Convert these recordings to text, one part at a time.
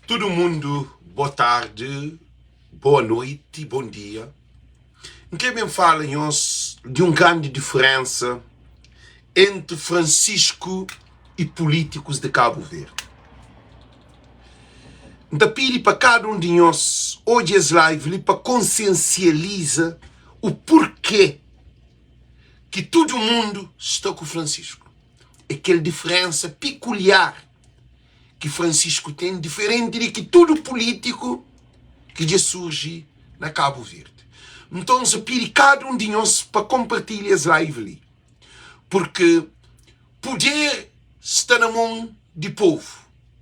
Tudu mundu bo tardi, boa noiti, bon dia. N kre ben fala nhos di un grandi diferensa entri Francisco i pulítikus di Kabu Verdi. N ta pidi pa kada un di nhos odja es live li pa konsiensializa u purkê ki tudu mundu sta ku Francisco. É kel diferensa pikuliar ki Francisco ten diferenti di ki tudu pulítiku ki dja surji na Kabu Verdi. Nton, N sa pidi kada un di nhos pa konpartilha es live li, purki puder sta na mon di povu,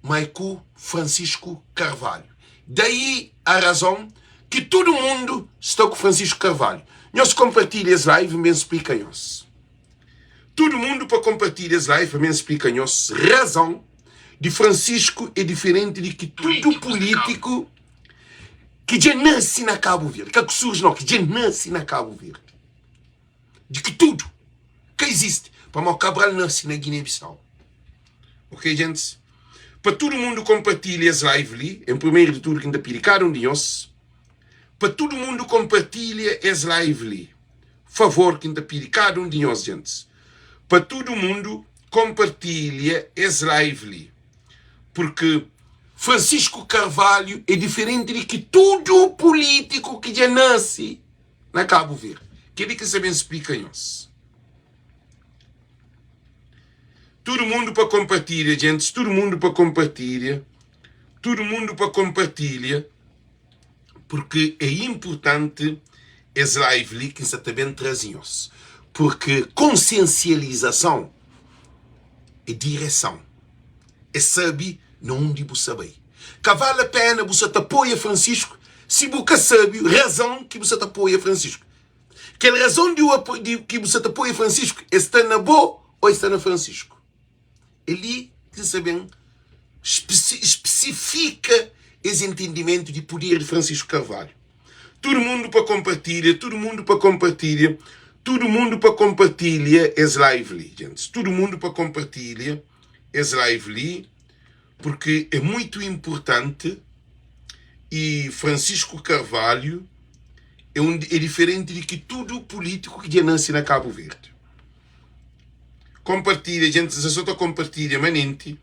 ma é ku Francisco Carvalho. Daí a razon ki tudu mundu sta ku Francisco Carvalho. Nhos konpartilha es live, N ben splika nhos. Tudu mundu pa konpartilha es live pa mi splika nhos razon di Francisco é diferenti di ki tudu pulitiku ki dja nasi na Kabu Verdi, ka ki surji nau, ki dja nasi na Kabu Verdi, di ki tudu ka izisti, pamodi Cabral nasi na Guiné Bissau. Ok gentis? Pa tudu mundu konpartilha es live li, en primeru di tudu ki N ta pidi kada un di nhos pa tudu mundu konpartilha es live li. Favor ki N ta pidi kada un di nhos djentis, pa tudu mundu konpartilha es live li, purki Francisco Carvalho é diferenti di ki tudu pulitiku ki dja nasi na Kabu Verdi. Kel-li ki N sta ben splika nhos. Tudu mundu pa konpartilha djentis, tudu mundu pa konpartilha, tudu mundu pa konpartilha. Porque é importante es live li ki N sa ta ben traze nhos. Porque konsiensializason é direson, é sabe na undi bu sa bai. Ka vale a pena bu sa ta apoia Francisco si bu ka sabe razon ki bu sa ta apoia Francisco. Kel razon di di ki bu sa ta apoia Francisco é sta na bo ou é sta na Francisco? É li ki N sa ben spesifika es entendimentu di puder di Francisco Carvalho. Tudu mundu pa konpartilha, tudu mundu pa konpartilha, tudu mundu pa konpartilha es live li, gentis. Tudu mundu pa konpartilha es live li, porque é muitu inpurtanti y Francisco Carvalho é un é diferenti di ki tudu pulítiku ki dja nase na Kabu Verdi. Konpartilha djentis nsa so ta konpartilha manenti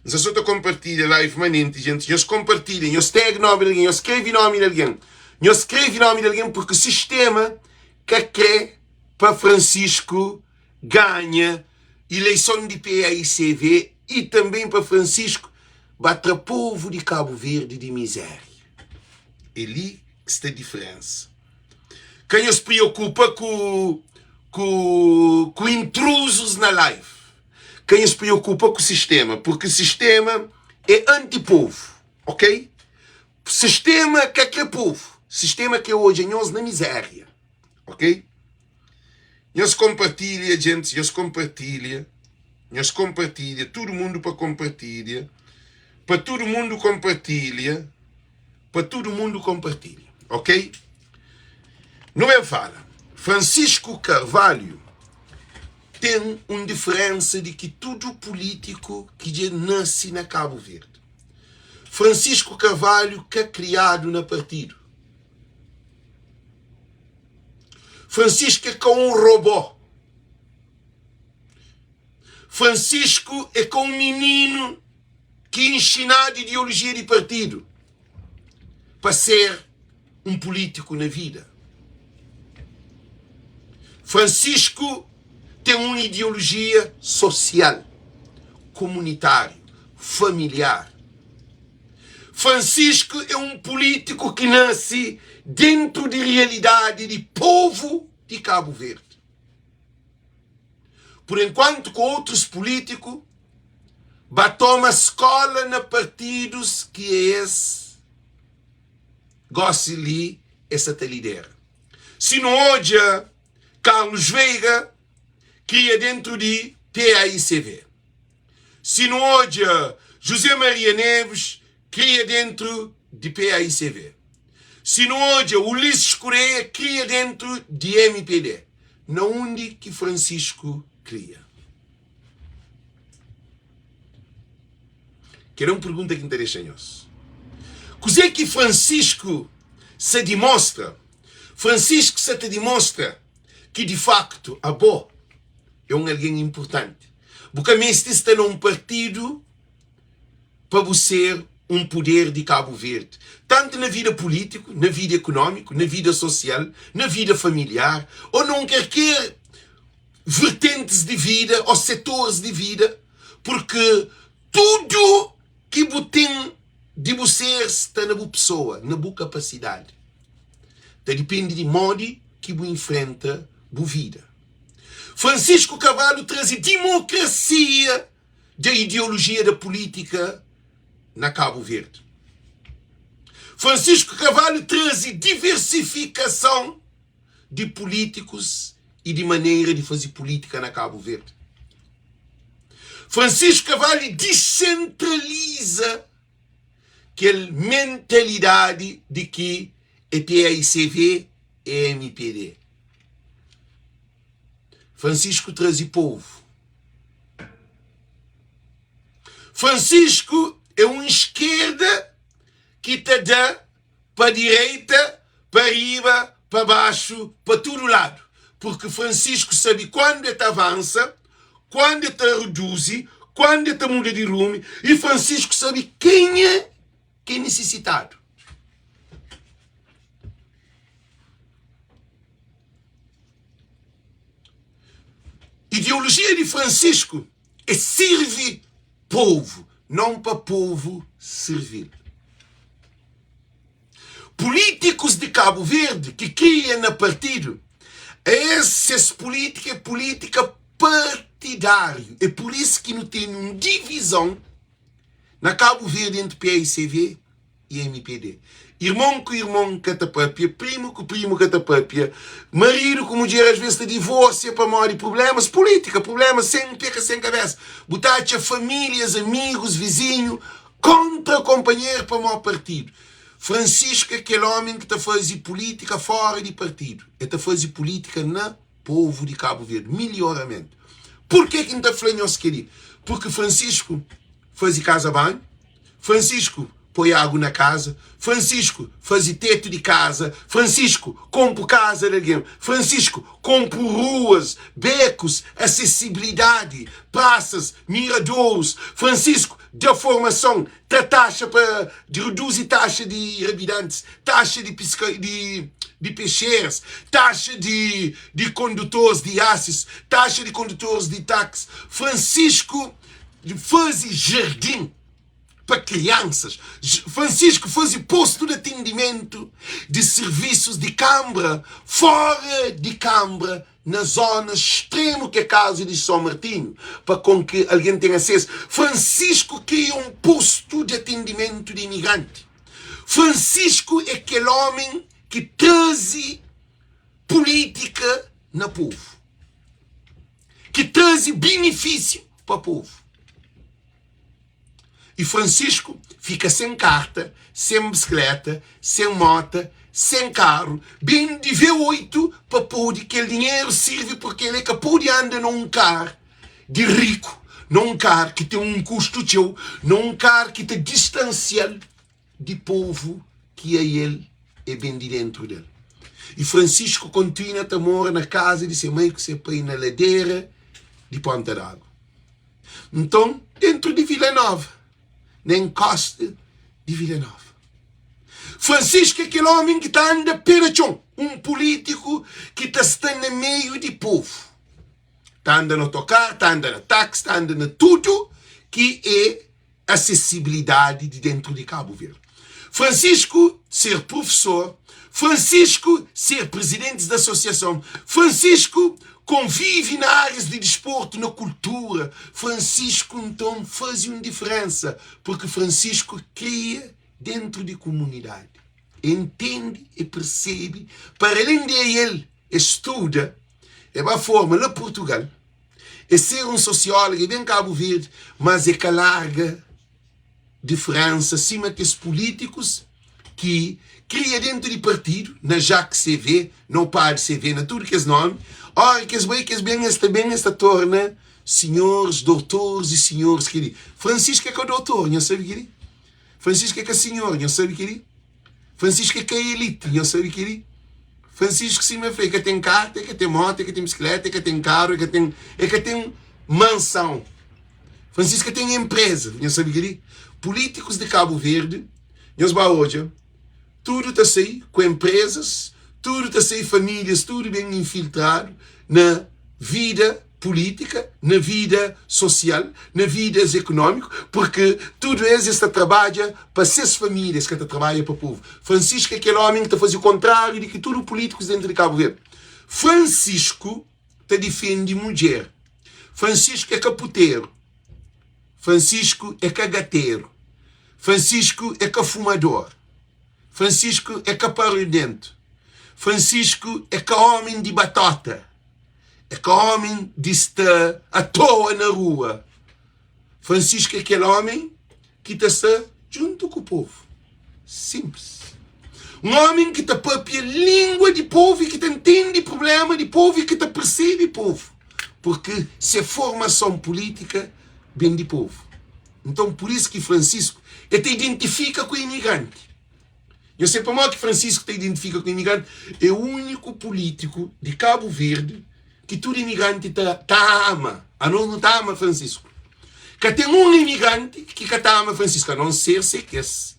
nsa so ta konpartilha live manenti djentis nhos konpartilha nhos tag nomi di algen nhos skrevi nomi di algen nhos skrevi nomi di algen purki sistema ka kre pa Francisco ganha ileison di PAICV i tanben pa Francisco ba tra povu di Kabu Verdi di mizeria é li ki sta diferensa. Ka nhos preokupa ku ku ku intrusos na live. Ka nhos preokupa ku sistema, porque sistema é anti-povo, ok? Sistema ka kre povo, sistema kre odja nhos na miséria, ok? Nhos kompartilha, gentis, nhos kompartilha, nhos kompartilha, tudu mundu pa kompartilha, pa tudu mundu kompartilha. Pa tudu mundu konpartilha ok. Nu ben fala Francisco Carvalho ten un diferensa di ki tudu pulitiku ki dja nasi na Kabu Verdi. Francisco Carvalho ka kriadu na partidu. Francisco é ka un robô. Francisco é ka un mininu ki inxinadu ideolojia di partidu pa ser un pulítiku na vida. Francisco ten un ideolojia sosial, komunitáriu, familiar. Francisco é un pulítiku ki nase dentu di realidadi di povu di Kabu Verdi. Por enkuantu ku otrus pulítiku ba toma skola na partidus ki es gosi li es sa ta lidera. Si nu odja Carlos Veiga kria dentru di PAICV. Si nu odja José Maria Neves kria dentru di PAICV. Si nu odja Ulisses Correia kria dentru di MPD. Na undi ki Francisco kria? Kel é un pergunta ki N ta dexa nhos. Kuzê ki Francisco sa dimostra? Francisco sa ta dimostra ki di faktu abo é un algen inpurtanti. Bu ka meste sta na un partidu pa bu ser un puder di Kabu Verdi, tantu na vida pulítiku, na vida ekunómiku, na vida sosial, na vida familiar ô na un karker vertentis di vida ô setoris di vida, purki tudu ki bu ten di bu ser sta na bu pesoa, na bu kapasidadi. Ta dipende di modi ki bu infrenta bu vida. Francisco Carvalho traze dimokrasia da ideologia da polítika na Kabu Verdi. Francisco Carvalho traze diversifikason di pulítikus i di manera di faze pulítika na Kabu Verdi. Francisco Carvalho disentraliza kel mentalidadi di ki é PAICV é MPD. Francisco traze povu. Francisco é un eskerda ki ta da pa direita, pa riba, pa baxu, pa tudu ladu. Purki Francisco sabe kuandu e ta avansa, kuandu e ta reduzi, kuandu e ta muda di rumi i Francisco sabe kenha ki é nisisitadu. Ideolojia di Francisco é sirvi povu, não pa povu sirvi-l. Políticos di Cabo Verde ki kria na partidu, es ses política é política partidário. É por isso ki nu tene un divizon na Cabo Verde entre PAICV i mpd. Irmon ku irmon ka ta papia, primu ku primu ka ta papia, maridu ku mudjer as ves ta divorsia pamodi prublemas pulitika, prublemas sen pe ka sen kabesa. Bu ta atxa familias, amigus, vizinhu kontra konpanheru pamodi partidu. Francisco é kel omi ki ta fazi pulitika fora di partidu, el ta fazi pulitika na povu di Kabu Verdi, milhoramentu. Purke ki N ta fla nhos keli? Purki Francisco fazi kaza banhu, Francisco poi agu na kaza, Francisco faze tetu di kaza, Francisco konpo kaza di algen, Francisco konpo ruas, bekus, asesibilidadi, prasas, miradorus, Francisco da formason, tra taxa pa di reduzi taxa di rabidantis, taxa di piska di di pexeras, taxa di di kondutores di asis, taxa di kondutores di taxi, Francisco faze jardin pa kriansas. Francisco faze postu di atendimentu di sirvisus di kanbra fora di kanbra na zonas stremu ki é kazu di São Martinho pa kon ki algen ten asesu. Francisco kria un postu di atendimentu di imigranti. Francisco é kel omen ki traze pulítika na povu, ki traze binifísiu pa povu. I Francisco fika sen karta, sen bisikleta, sen mota, sen karu, bende V8 pa pode kel dinheru sirvi purki el ka pode anda na un kar di riku, na un kar ki ten un kustu txeu, na un kar ki ta distansia-l di povu ki ael é ben di dentru del. I Francisco kontinua ta mora na kaza di se mai ku se pai na ladera di Ponta d'Agu. Nton, dentru di Vila Nova, na enkosta di Vila Nova. Francisco é kel omi ki ta anda pé na txon, un pulítiku ki ta sta na meiu di povu. Ta anda na otokar, ta anda na taxi, ta anda na tudu ki é asesibilidadi di dentru di Kabu Verdi. Francisco ser prufesor, Francisco ser prezidentis di asosiason, Francisco konvivi na arias di disportu, na kultura, Francisco nton fazi un diferensa, purki Francisco kria dentru di kumunidadi, e ntende, e persebe, para alen di el e studa, e ba forma la Purtugal, E ser un sosióloga e ben Kabu Verdi, mas e ka larga diferensa sima kes pulítikus ki kria dentu di partidu, na Jacques CV, na Upad CV, na tudu kes nomi, ora ki es bai ki es ben es ta ben es ta torna. Sinhoris, dotoris i sinhoris kel-li. Francisco é ka dotor, nhos sabe kel-li? Francisco é ka sinhor, nhos sabe kel-li? Francisco é ka elite, nhos sabe kel-li? Francisco, sima el fla, el ka ten karta, el ka ten moto, el ka ten bisikleta, el ka ten karu, el ka ten, el ka ten mansão. Francisco ka ten enpreza, nhos sabe kel-li? Pulítikus di Kabu Verdi, nhos ba odja, tudu ta sai ku enprezas, tudu ta sai famílias, tudu ben infiltradu na vida pulítika, na vida sosial, na vidas ekonómiku, purki tudu es, es ta trabadja pa ses família, es ka ta trabadja pa povu. Francisco é kel ómi ki ta faze kontráriu di ki tudu pulítikus dentu di Kabu Verdi. Francisco ta difende mudjer. Francisco é ka puteru. Francisco é ka gateru. Francisco é ka fumador. Francisco é ka parrudentu. Francisco é ka ómi di batóta. É ka ómi di sta atoa na rua. Francisco é kel ómi ki ta sta djuntu ku povu. Sinplis. Un ómi ki ta pâpia língua di povu i ki ta ntende prubléma di povu i ki ta persebe povu, purki se formason pulítika ben di povu. Nton, pur isu ki Francisco el ta identifika ku imigranti. Nhos sabe pamodi ki Francisco ta identifika ku imigranti? É úniku pulítiku di Kabu Verdi ki tudu imigranti ta ta ama. Anos nu ta ama Francisco. Ka ten un imigranti ki ka ta ama Francisco, a non ser se kes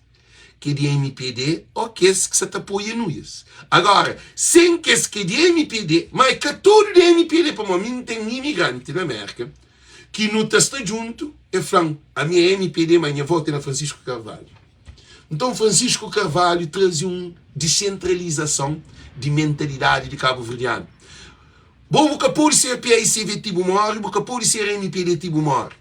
ki é di mpd o kes ki sa ta apoia Nuias. Agora, sen kes ki é di mpd, ma é ka tudu di mpd, pamodi mi N ten imigranti na Merka ki nu ta sta djuntu, e fla-m, ami é mpd, ma nha votu é na Francisco Carvalho. Nton Francisco Carvalho traze un disentralizason di mentalidadi di kabuverdianu. Bo bu ka pode ser PAICV ti bu móre, bu ka pode ser mpd ti bu móre.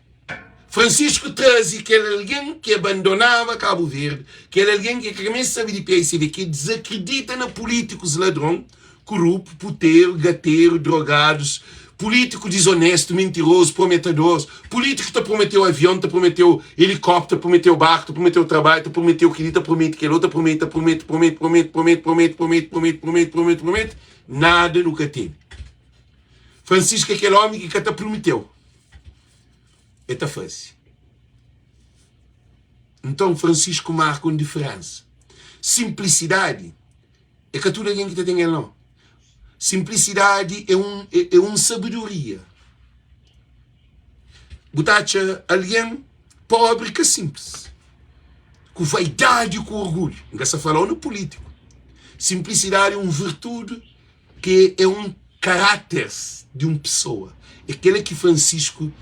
Francisco traze kel algen ki abandonaba Kabu Verdi, kel algen ki ka meste sabe di PAICV, ki dizakridita na pulítikus ladron, Kurupu, puteru, gateru, drogadus, pulítiku dizonestu, mintirozu, prometadors, pulítiku ta prometeu avion, ta prometeu elikópteru, ta prometeu barku, ta prometeu trabadju, ta prometeu kel-li, ta promete kel-otu, ta promete, ta promete, promete, promete, promete, promete, promete, promete, promete, promete, promete, nada nu ka tene. Francisco é kel ómi ki ka ta prometeu, el ta faze. Nton Francisco marka un diferénsa. Sinplisidadi. É ka tudu algen ki ta ten el nau. Sinplisidadi é un é un sabedoria. Bu ta atxa algen pobri ka sinplis, ku vaidadi ku orgulhu. N ka sta fala-u na pulítiku. Sinplisidadi é un virtude ki é un karáter di un pesoa. É kel-la ki Fransisku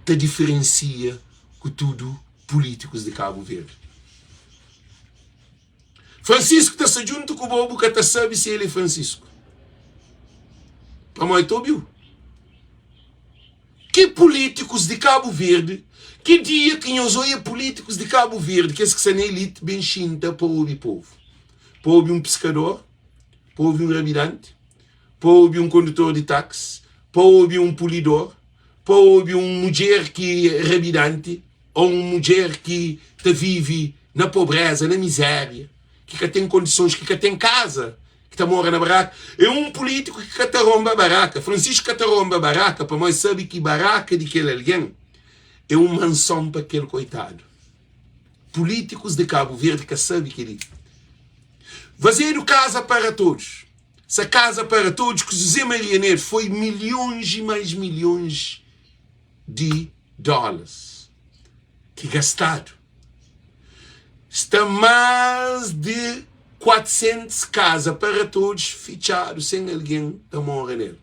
ta diferensia ku tudu pulítikus di Kabu Verdi. Francisco ta sta djuntu ku bo, bu ka ta sabe si el é Francisco. Pamodi ta obiu. Ki políticos di Cabo Verde, ki dia ki nhos oia políticos di Cabo Verde, kes ki sta na elite, ben xinta pa obi povo? Pa obi un pescador, pa obi un rabidante, pa obi un condutor di taxi, pa obi un pulidor, pa obi un mudjer ki é rabidante, ô un mudjer ki ta vive na pobréza, na mizéria, ki ka ten kondisons, ki ka ten kaza, ki ta mora na baraka. É un pulítiku ki ka ta ronba baraka. Francisco ka ta ronba baraka pamodi el sabe ki baraka di kel algen é un manson pa kel koitadu. Pulítikus di Kabu Verdi ka sabe kel-li. Fazedu kaza para todos. Sa kaza para todos ku José Maria Neves foi milhons e mais milhons di dólas ki gastadu. Sta más di 400 kaza para todos fitxadu sen algen ta mora nel.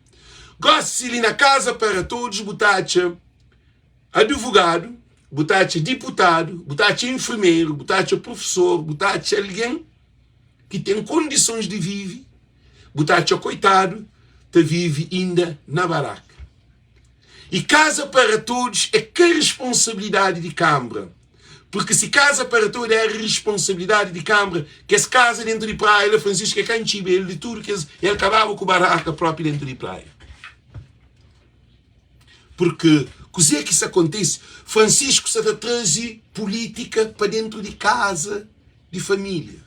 Gósi li na kaza para todos bu ta atxa advogadu, bu ta atxa diputadu, bu ta atxa enfermeru, bu ta atxa profesor, bu ta atxa algen ki ten kondisons di vive, bu ta atxa koitadu ta vive inda na baraka. E Casa para Todos é ka responsabilidade di Kambra. Porque si Casa para Todos era responsabilidade di Kambra, kes kaza dentu di praia la Francisco é ka ntxiba el di tudu kes, el kababa ku baraka propi dentu di praia. Porque kuzê ki sa kontise? Francisco sa ta traze polítika pa dentu di kaza di família.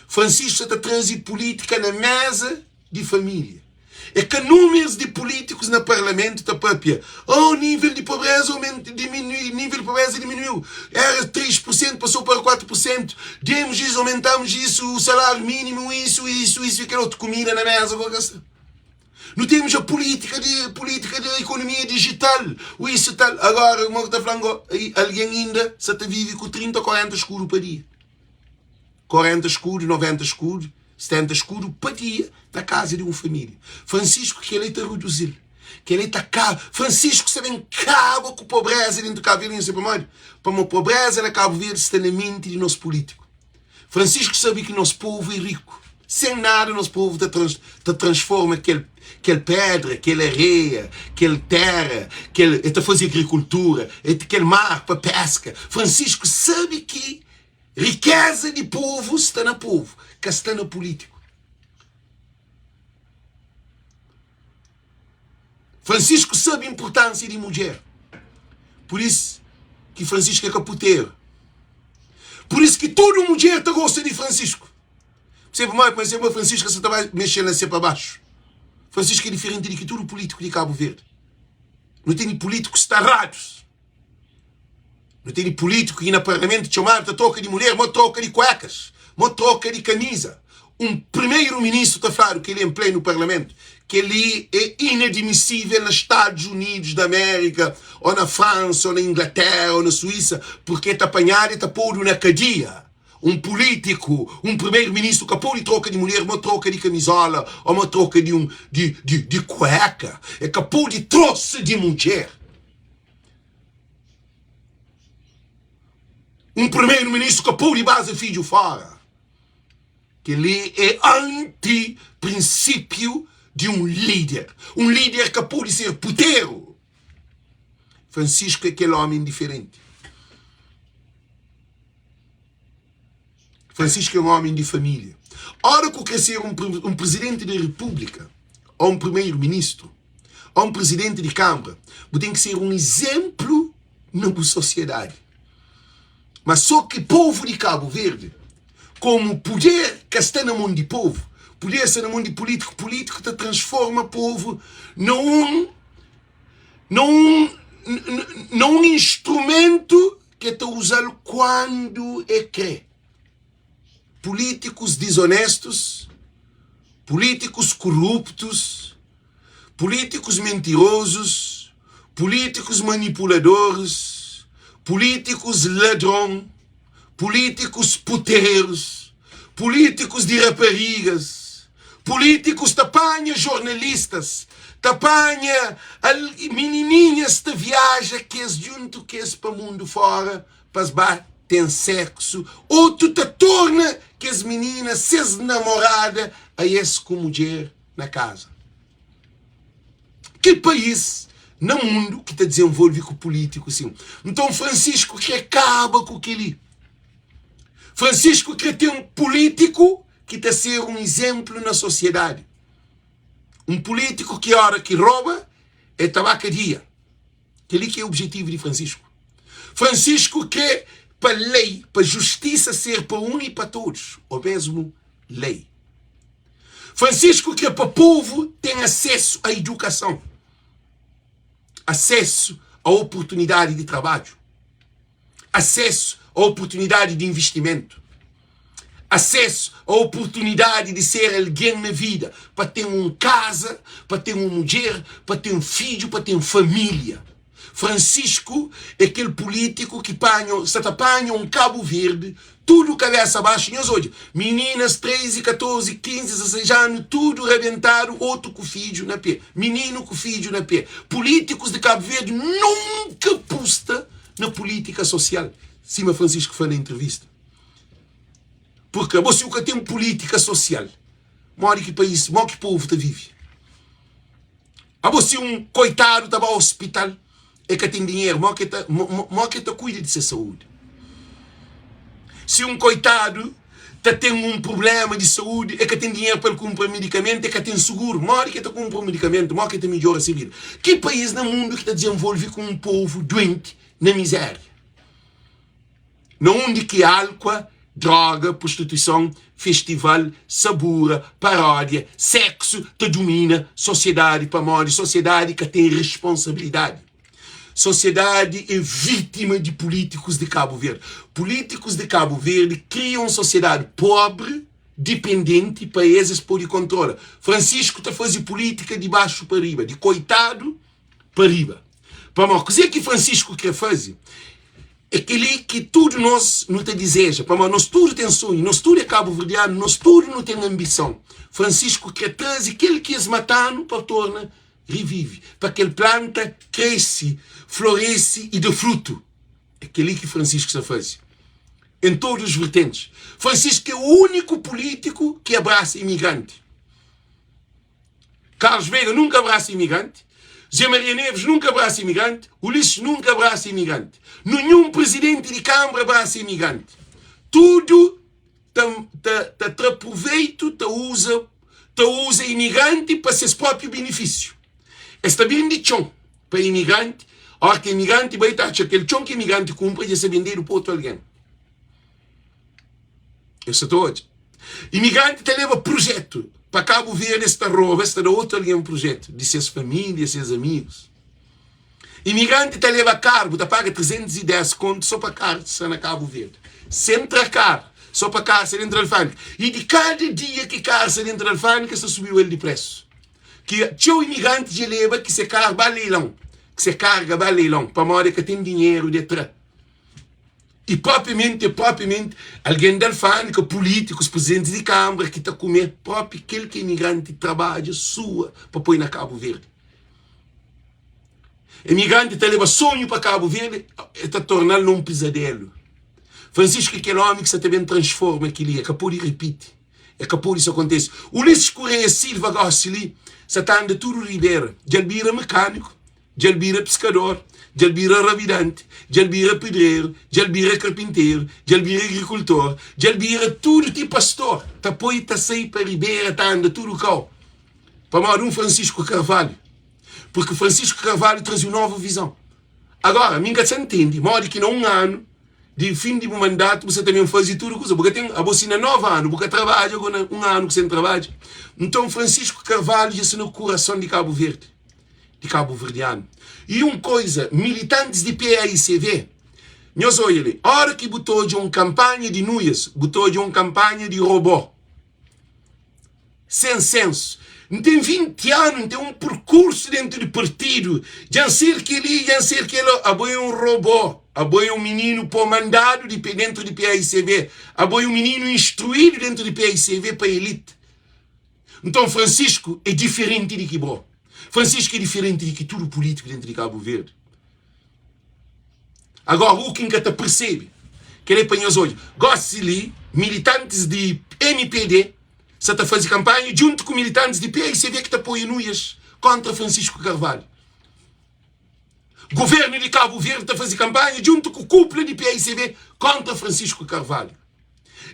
Francisco sa ta traze polítika na meza di família. É ka númerus di pulítikus na parlamentu ta papia, Oh, nível di pobreza aumenta, diminui, nível di pobreza diminuiu, era 3 por sentu, pasou para 4 por sentu, demos isso, aumentamos isso, o salário mínimo, isso, isso, isso e kel otu, kumida na mesa, qualquer coisa. Nu temos a política de política de economia digital, o isso tal. Agora, como que ta flan go, algen inda sa ta vive ku 30 ou 40 escudo pa dia. 40 escudo, 90 escudo, 70 escudo pa dia na casa di un família. Francisco kel-li ta reduzi-l. Kel-li ta kaba. Francisco sta ben kaba ku pobreza dentu Cabo Verde. Nhos sabe pamodi? Pamodi pobreza na Cabo Verde sta na menti di nos político. Francisco sabe ki nos povo é rico. Sem nada nos povo ta, trans, ta transforma kel, kel pedra, kel areia, kel terra, kel, el ta faze agricultura, el, kel mar pa pesca. Francisco sabe ki Rikeza di povu sta na povu, ka sta na pulítiku. Francisco sabe inpurtánsia di mudjer. Pur isu ki Francisco é ka puteru. Pur isu ki tudu mudjer ta gosta di Francisco. P'sê pamodi? Pamodi sê Francisco sa ta ba mexe na sê pa baxu. Francisco é diferenti di ki tudu pulítiku di Kabu Verdi. Nu tene pulítikus taradus. Nu tene pulítiku ki na parlamentu txomadu ta troka di mulher, mo troka di kuekas, mo troka di kamiza. Un primeru ministru ta fladu kel-li en plenu parlamentu. Kel-li é inadmisível na Stadus Unidus di Amérika, ô na Fransa, ô na Inglatéra, ô na Suísa, purkê el ta panhadu, el ta podu na kadia. Un pulítiku, un primeru ministru ka pode troka di mulher mo troka di kamizola, ô mo troka di un di di di kueka. El ka pode trosa di mudjer. Un primeru-ministru ka pode baza fidju fora. Kel-li é anti-prinsípiu di un líder. Un líder ka pode ser puteru. Francisco é kel ómi diferenti. Francisco é un ómi di família. Óra ku krê ser un prizidenti di repúblika ô un primeru-ministru ô un prizidenti di kanbra, bu ten ki ser un izénplu na bu sosiedadi. Má sô ki povu di Kabu Verdi, komu puder ka sta na mon di povu, puder sta na mon di pulítiku, pulítiku ta transforma povu na un na un na un instrumentu ki el ta uza-l kuandu el krê. Pulítikus dizonestus, pulítikus kuruptus, pulítikus mentirozus, pulítikus manipuladoris, pulítikus ladron, pulítikus puterus, pulítikus di raparigas, pulítikus ta panha jornalistas, ta panha minininhas ta viaja kes djuntu kes pa mundu fora pa es ba ten seksu, otu ta torna kes minina ses namorada a es ku mudjer na kaza. Ki país na mundu ki ta dizenvolve ku pulítiku sin? Nton Francisco kre kaba ku keli. Francisco kre ten pulítiku ki ta ser un izénplu na sosiedadi. Un pulítiku ki óra ki roba el ta ba kadia. Kel-li ki é objetivu di Francisco. Francisco kre pa lei, pa justisa ser pa un i pa todos, o mesmu lei. Francisco kre pa povu ten asesu a idukason, asesu a oportunidadi di trabadju, asesu a oportunidadi di investimentu, asesu a oportunidadi di ser algen na vida, pa ten un kaza, pa ten un mudjer, pa ten fidju, pa ten família. Francisco é kel pulítiku ki panha, sta ta panha un Kabu Verdi tudu kabésa baxu. Nhos odja, mininas 13, 14, 15, 16 anu tudu rabentadu, otu ku fidju na pé, mininu ku fidju na pé. Pulítikus di Kabu Verdi nunka pusta na pulítika sosial, sima Francisco fla na entrevista. Purka bo si bu ka ten pulítika sosial, modi ki país, modi ki povu ta vive? Abo si un koitadu ta ba ospital e ka ten dinheru, mo ki ta mo ki ta kuida di se saúdi? Si un koitadu ta ten un prublema di saúdi e ka ten dinheru pa el kunpra midikamentu, e ka ten suguru, modi ki ta kunpra un midikamentu? Mo ki ta midjora se vida? Ki país na mundu ki ta dizenvolve ku un povu duenti na mizeria? Na undi ki alkua. Droga, prostituison, festival, sabura, paródia, séksu ta dumina sosiedadi pamodi sosiedadi ka ten responsabilidadi. Sosiedadi é vítima di pulítikus di Kabu Verdi. Pulítikus di Kabu Verdi kria un sosiedadi pobri, dipendenti pa es es pode kontrola. Francisco ta faze pulítika di baxu pa riba, di koitadu pa riba. Pamodi kuzê ki Francisco kre faze é kel-li ki tudu nos nu ta dizeja, pamodi nos tudu ten sonhu, nos tudu é kabuverdianu, nos tudu nu ten anbison. Francisco kre traze kel ki es mata-nu pa torna rivive, pa kel planta krese, florese i da frutu. É kel-li ki Francisco sta faze en todos os vertentes. Francisco é úniku pulítiku ki abrasa imigranti. Carlos Veiga nunka abrasa imigranti, Zé Maria Neves nunka abrasa imigranti, Ulisses nunka abrasa imigranti. Ninhun prizidenti di kanbra abrasa imigranti. Tudu ta, ta, ta tra proveitu, ta uza, ta uza imigranti pa ses própi benefísiu. Es ta bende txon pa imigranti, óra ki imigranti bai ta atxa kel txon ki imigranti kunpra dja sta bendedu pa otu algen. Eu sa ta odja. Imigranti ta leba projetu pa Kabu Verdi, es ta roba, es ta da otu algen projetu di ses família, ses amigus. Imigranti ta leba kar, bu ta paga 310 kontu so pa kar sta na Kabu Verdi. Sen tra kar, so pa kar sta dentu di alfândika. I di kada dia ki kar sta dentu di alfândika, es ta subiu el di presu. Ki txeu imigranti dja leba ki se kar ba leilon, ki se karga ba leilon, pamodi e ka ten dinheru di tra. I propriamenti, é propriamenti algen di alfândika, pulítikus, prizidentis di kánbra ki ta kume propi kel ki imigranti trabadja, sua pa poi na Kabu Verdi. Imigranti ta leba sonhu pa Kabu Verdi, el ta torna-l na un pizadelu. Francisco é kel ómi ki sa ta ben transforma kel-li, el ka pode ripiti, el ka pode sa kontese. Ulisses Correia Silva gósi li sa ta anda tudu ribera, dja el bira mekániku, Dja el bira piskador, dja el bira rabidanti, dja el bira pedreru, dja el bira karpinteru, dja el bira agrikultor, dja el bira tudu ti pastor, ta poi ta sai pa ribera ta anda tudu kau. Pamodi un Francisco Carvalho, purki Francisco Carvalho traze un novu vizon. Agora, mi N ka sa ntende modi ki na un anu di fin di bu mandatu bu sa ta ben faze tudu kuza. Bu ka ten, abo si na novu anu bu ka trabadja, go na un anu ku sen trabadja. Nton Francisco Carvalho dja sta na kurason di Kabu Verdi. di kabuverdianu. I un koiza, militantis di PAICV, nhos odja li, ora ki bu ta odja un kanpanha di nuias, bu ta odja un kanpanha di robô, sen sensu. N ten 20 anu, N ten un perkursu dentu di partidu, dja N ser kel-li, dja N ser kel-la, abo é un robô, abo é un mininu pô mandadu di dentu di PAICV, abo é un mininu instruídu dentu di PAICV pa elite. Nton Francisco é diferenti di ki bo. Francisco é diferenti di ki tudu pulítiku dentu di Kabu Verdi. Agora, u ki N ka ta persebe, kel é pa nhos odja, gosi li militantis di mpd sa ta faze kanpanha djuntu ku militantis di PICV ki ta apoia Nuias kontra Francisco Carvalho. Governu di Kabu Verdi ta faze kanpanha djuntu ku kupla di PICV kontra Francisco Carvalho.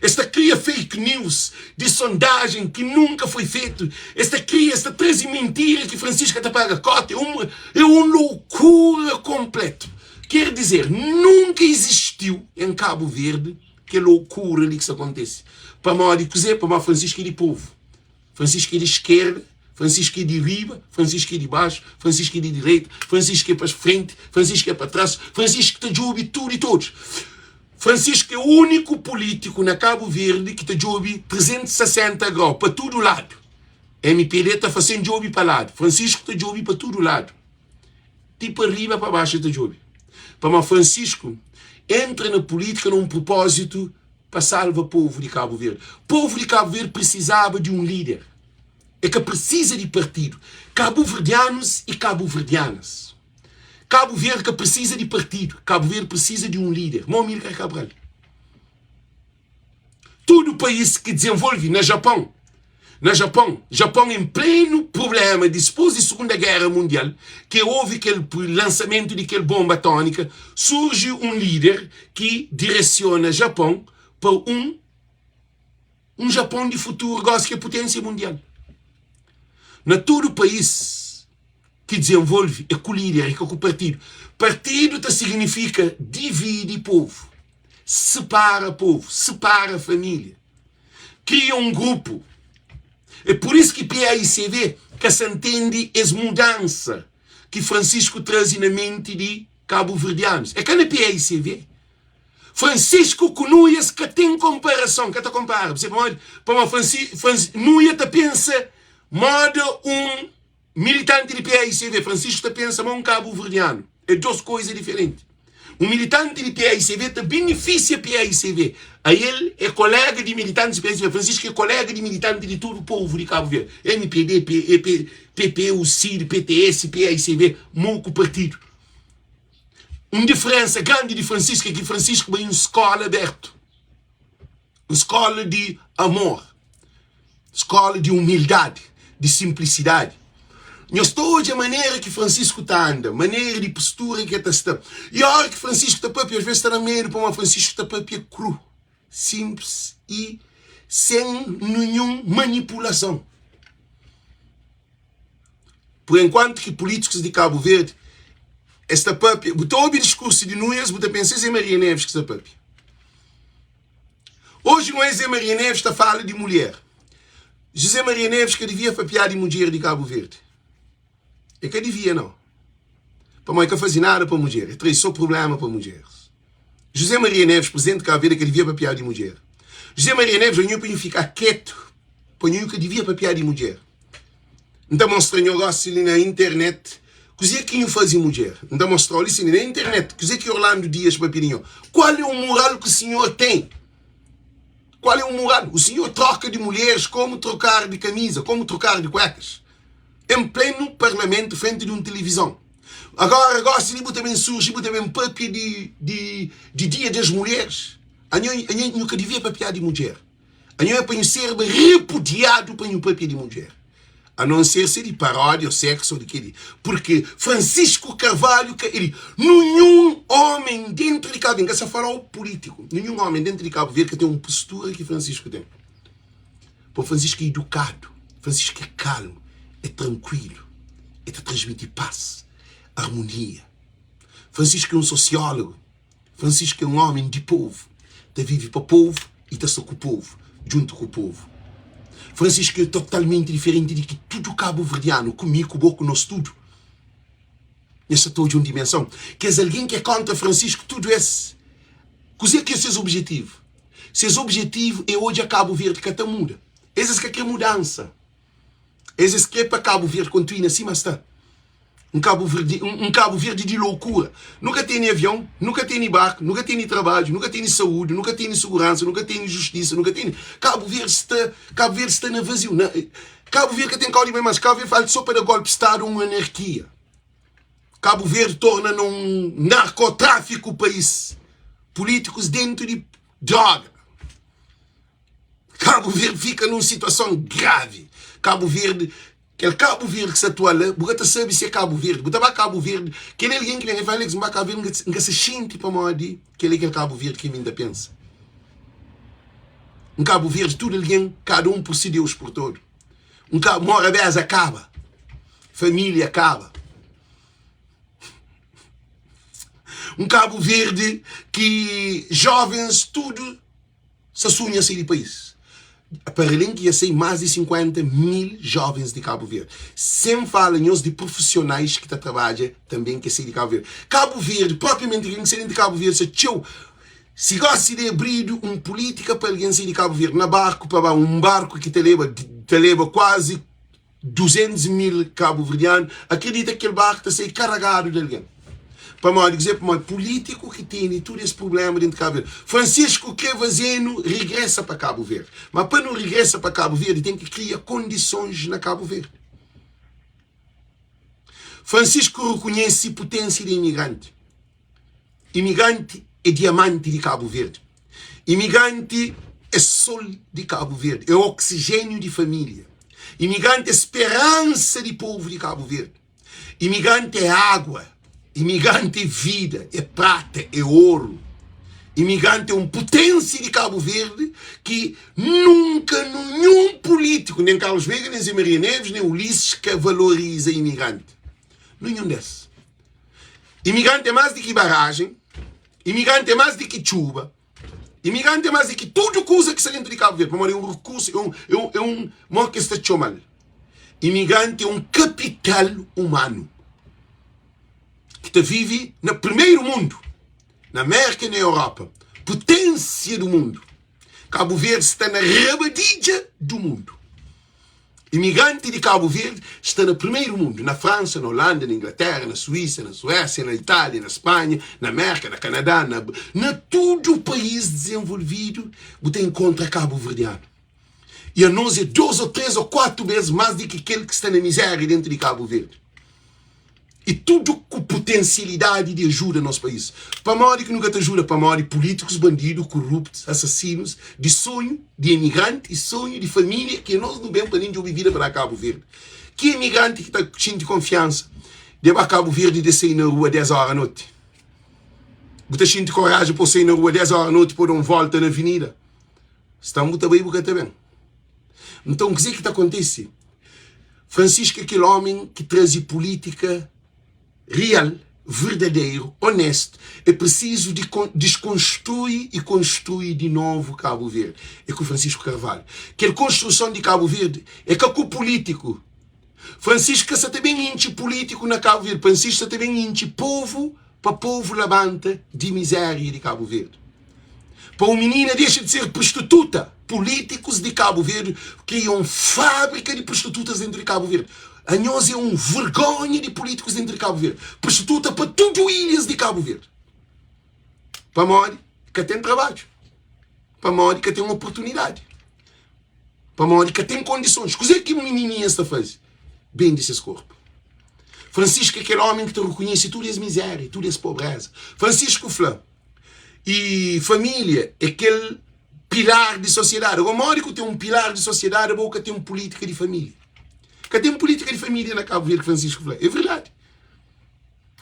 Es ta kria fake news di sondajen ki nunka foi fetu. Es ta kria, es ta traze mintira ki Francisco ka ta paga kota. É un, é un loukura konpletu. Ker dizer, nunka izistiu en Kabu Verdi kel loukura li ki sta kontese. Pamodi kuze? Pamodi Francisco é di povu. Francisco é di eskerda, Francisco é di riba, Francisco é di baxu, Francisco é di direita, Francisco é pa frenti, Francisco é pa tras, Francisco ta djobe tudu i todos. Francisco é úniku pulítiku na Kabu Verdi ki ta djobe 360 grau, pa tudu ladu. Mpd ta fase-m djobe pa ladu, Francisco ta djobe pa tudu ladu. Ti pa riba pa baxu el ta djobe. Pamodi Francisco entra na pulítika na un prupózitu pa salva povu di Kabu Verdi. Povu di Kabu Verdi prisizaba di un líder. E ka prisiza di partidu. Kabuverdianus i kabuverdianas, Kabu Verdi ka prisiza di partidu. Kabu Verdi prisiza di un líder. Mo Amílcar Cabral. Tudu país ki dizenvolve na Japon, na Japon, Japon em plenu prublema dispôs di Segunda Géra Mundial, ke houve kel lansamentu di kel bomba atómika, surji un líder ki diresiona Japon pa un un Japon di futuru, gósi ki é puténsia mundial. Na tudu país ki dizenvolve é ku líder, é ka ku partidu. Partidu ta signifika dividi povu. Separa povu, separa família, kria un grupu. É pur isu ki PAICV ka sa ntende es mudansa ki Francisco traze na menti di kabuverdianus. É ka na PAICV. Francisco ku Nuias ka ten konparason, ka ta konpara. Bu sabe pamodi? Pamodi Franci, Franci, Nuia ta pensa moda un militanti di PAICV, Francisco ta pensa ma un kabuverdianu. É dos koiza diferenti. Un militanti di PAICV ta benefisia PAICV. A el é kolega di militantis di PAICV. Francisco é kolega di militanti di tudu povu di Kabu Verdi. MPD, PP, PP, UCID, PTS, PAICV, moku partidu. Un diferensa grandi di Francisco é ki Francisco bai un skola abertu, un skola di amor, skola di umildadi, di simplisidadi. Nhos ta odja manera ki Francisco ta anda, manera di postura ki el ta sta. I ora ki Francisco ta papia, asves ta da medu pamodi Francisco ta papia kru, simplis i sen ninhun manipulason. Por enkuantu ki pulítikus di Kabu Verdi es ta papia, bu ta obi diskursu di Nunes, bu ta pensa é Zé Maria Neves ki sta papia. Oji não é Zé Maria Neves ta fala di mulher. José Maria Neves ka devia papiá di mudjer di Kabu Verdi. E ka devia não. Pamodi e ka fazi nada pa mudjer, e traze só problema pa mudjeres. José Maria Neves, presidente di Kabu Verdi, ka devia papiá di mudjer. José Maria Neves, anho pa nhu fika ketu, pa nhu ka devia papiá di mudjer. N ta mostra nho gosi li na internet kuzê ki nhu faze mudjer. N ta mostra-u li si na internet kuzê ki Orlando Dias papia di nho. Kual é o mural ki sinhor ten? Kual é o mural? O sinhor troka di mulheres komu trokar di kamiza, komu trokar di kuekas. En plenu parlamentu, frenti di un tilivizon. Agora gosi li bu ta ben surji, bu ta ben papia di, di, di dia das mulheres. Anho, anho, nhu ka divia papia di mudjer. Anho é pa nhu serba repudiadu pa nhu papia di mudjer, a non ser se di paródia o sexo o di keli, purki Francisco Carvalho ka eli nunhun omen dentru di Kabu Verdi, N ka sa falau pulitiku, nunhun omen dentru di Kabu Verdi ka ten un postura ki Francisco ten. Po Francisco é idukadu, Francisco é kalmu, é trankuilu, é ta transmiti pas, armonia. Francisco é un sosiólogu. Francisco é un ómi di povu, ta vive pa povu y ta sta ku povu, djuntu ku povu. Francisco é totalmenti diferenti di ki tudu kabuverdianu, ku mi, ku bo, ku nos tudu. Nhos sa ta odja un dimensão. Kes algen ki é kontra Francisco, tudu es, kuzê ki é ses objetivu? Ses objetivu é odja Kabu Verdi ka ta muda. Es es ka kre mudansa. Es es kre pa Kabu Verdi kontinua sima sta. Un Kabu Verdi, un Kabu Verdi di loukura. Nu ka tene avion, nu ka tene barku, nu ka tene trabadju, nu ka tene saúdi, nu ka tene suguransa, nu ka tene justisa, nu ka tene. Kabu Verdi sta, Kabu Verdi sta na vaziu. Na, Kabu Verdi ka ten kau di bai mas. Kabu Verdi falta so pa da golpi stadu un anarkia. Kabu Verdi torna na un narkotráfiku país. Pulítikus dentu di droga. Kabu Verdi fika nun situason gravi. Kabu Verdi, kel Kabu Verdi ki sta atua la, bu ka ta sabe si é Kabu Verdi. Bu ta ba Kabu Verdi, kel algen ki ben, el fla, Alex, N ba Kabu Verdi, N ka sa xinti pamodi kel é kel Kabu Verdi ki mi N ta pensa. N Kabu Verdi, tudu algen, kada un pur si, Deus pur todo. N ka, morabeza kaba, família kaba. Un Kabu Verdi ki jovens tudu Sa sunha sai di país. Para alén ki dja sai más di 50 mil jovens di Kabu Verdi. Sen fala nhos di prufisionais ki ta trabadja tanben ki sai di Kabu Verdi. Kabu Verdi, propriamenti algen ki sai di Kabu Verdi sa txeu. Si gosi di abridu un pulítika pa algen sai di Kabu Verdi na barku pa ba un barku ki ta leba ta leba kuazi 200 mil kabuverdianu akredita ki kel barku ta sai karagadu di algen. Pamodi kuzê? Pamodi pulítiku ki tene tudu es prubléma dentu di Kabu Verdi. Francisco krê faze-nu rigresa pa Kabu Verdi. Ma pa nu rigresa pa Kabu Verdi ten ki kria kondisons na Kabu Verdi. Francisco rekonhese puténsia di imigranti. Imigranti é diamanti di Kabu Verdi. Imigranti é sol di Kabu Verdi, é oksijéniu di família. Imigranti é speransa di povu di Kabu Verdi. Imigranti é água, imigranti é vida, é prata, é oru. Imigranti é un puténsia di Kabu Verdi ki nunka ninhun pulítiku, nen Carlos Veiga, nen Zé Maria Neves, nen Ulisses ka valoriza imigranti. Ninhun des. Imigranti é más di ki barajen, imigranti é más di ki txuba. Imigranti é más di ki tudu kuza ki sta dentu di Kabu Verdi, pamodi é un rekursu, é un, é un, é un, modi ki es ta txoma-l? Imigranti é un kapital umanu ki ta vive na primeru mundu, na Mérka i na Europa, puténsia du mundu. Kabu Verdi sta na rabadidja du mundu. Imigranti di Kabu Verdi sta na primeru mundu, na Fransa, na Holanda, na Inglaterra, na Suísa, na Suésia, na Itália, na Spanha, na Mérka, na Kanadá, na, na tudu país dizenvolvidu bu ta inkontra kabuverdianu. I anos é dos ô três ô kuatu bês más di ki kel ki sta na mizéria dentu di Kabu Verdi. I tudu ku putensialidadi di ajuda nos país. Pamodi ki nu ka ta ajuda? Pamodi pulítikus bandidu, kuruptus, asasinus di sonhu di emigranti i sonhu di família ki anos nu ben pa nen djobe vida pa da Kabu Verdi. Ki emigranti ki ta xinti konfiansa de ba Kabu Verdi de sai na rua 10 óra noti? Bu ta xinti koraji pa bu sai na rua 10 óra noti pa bu da un volta na avenida? Stan bu ta bai bu ka ta ben. Nton kuzê ki ta kontise? Francisco é kel ómi ki traze pulítika real, verdaderu, onéstu. É prisizu di deskonstrui i konstrui di novu Kabu Verdi. É ku Francisco Carvalho. Kel konstruson di Kabu Verdi é ka ku pulítiku. Francisco ka sa ta ben intxi pulítiku na Kabu Verdi. Francisco sa ta ben intxi povu pa povu labanta di mizéria di Kabu Verdi. Pa un minina dexa di ser prostituta, pulítikus di Kabu Verdi kria un fábrika di prostitutas dentu di Kabu Verdi. Anhos é un vergonha di pulítikus dentu di Kabu Verdi. Prostituta pa tudu ilhas di Kabu Verdi. Pamodi ka ten trabadju. Pamodi ka ten oportunidadi. Pamodi ka ten kondisons. Kuzê ki minininhas ta faze? Bende ses korpu. Francisco é kel ómi ki ta rekonhese tudu es mizéria, tudu es pobréza. Francisco fla, E família é kel pilar di sosiedadi. Agora, modi ku ten un pilar di sosiedadi abo ka ten pulítika di família? Ka ten pulítika di família na Kabu Verdi, Francisco fla. É verdadi.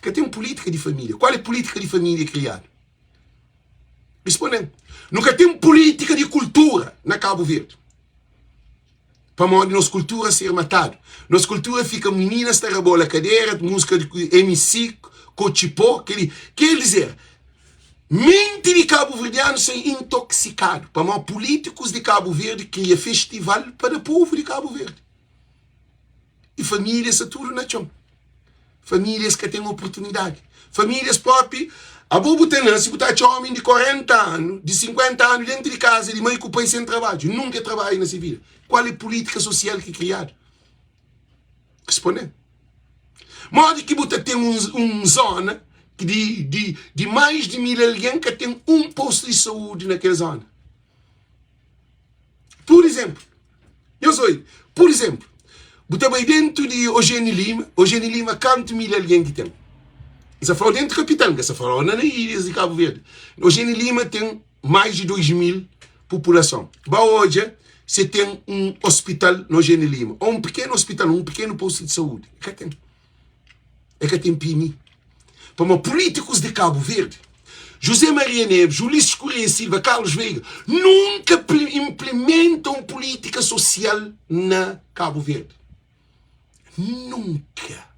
Ka ten pulítika di família. Kual é pulítika di família kriadu? Responde-m. Nu ka ten pulítika di kultura na Kabu Verdi. Pamodi nos kultura ser matadu. Nos kultura fika mininas ta rabola kadera, múzika di MC, kotxipó, kel-li. Ker dizer, menti di kabuverdianu sta intoksikadu pamodi pulítikus di Kabu Verdi kria festival pa da povu di Kabu Verdi. I família sta tudu na txon. Famílias ka ten oportunidadi. Famílias propi, abo bu ta nase, bu ta atxa omi di 40 anu, di 50 anu dentu di kaza di mai ku pai sen trabadju. Nunka e trabadja na se vida. Kual e pulítika sosial ki kriadu? Responde-m. Modi ki bu ta ten un, un zona di, di, di mais di 1000 algen ka ten un postu di saúdi na kel zona? Pur izénplu, nhos oi, pur izénplu, bu ta bai déntu di Ojeni Lima, Ojeni Lima kantu mil algen ki ten? N sa fla-u déntu kapital, N ka sa fla-u na ilhas di Kabu Verdi. Ojeni Lima ten mais di 2000 populason. Ba odja se ten un ospital na Ojeni Lima, ô un pikenu ospital, un pikenu postu di saúdi. Ka ten. E ka ten PMI. Pamodi pulítikus di Kabu Verdi, José Maria Neves, Ulisses Correia e Silva, Carlos Veiga, nunka implementa un pulítika sosial na Kabu Verdi. Nunka.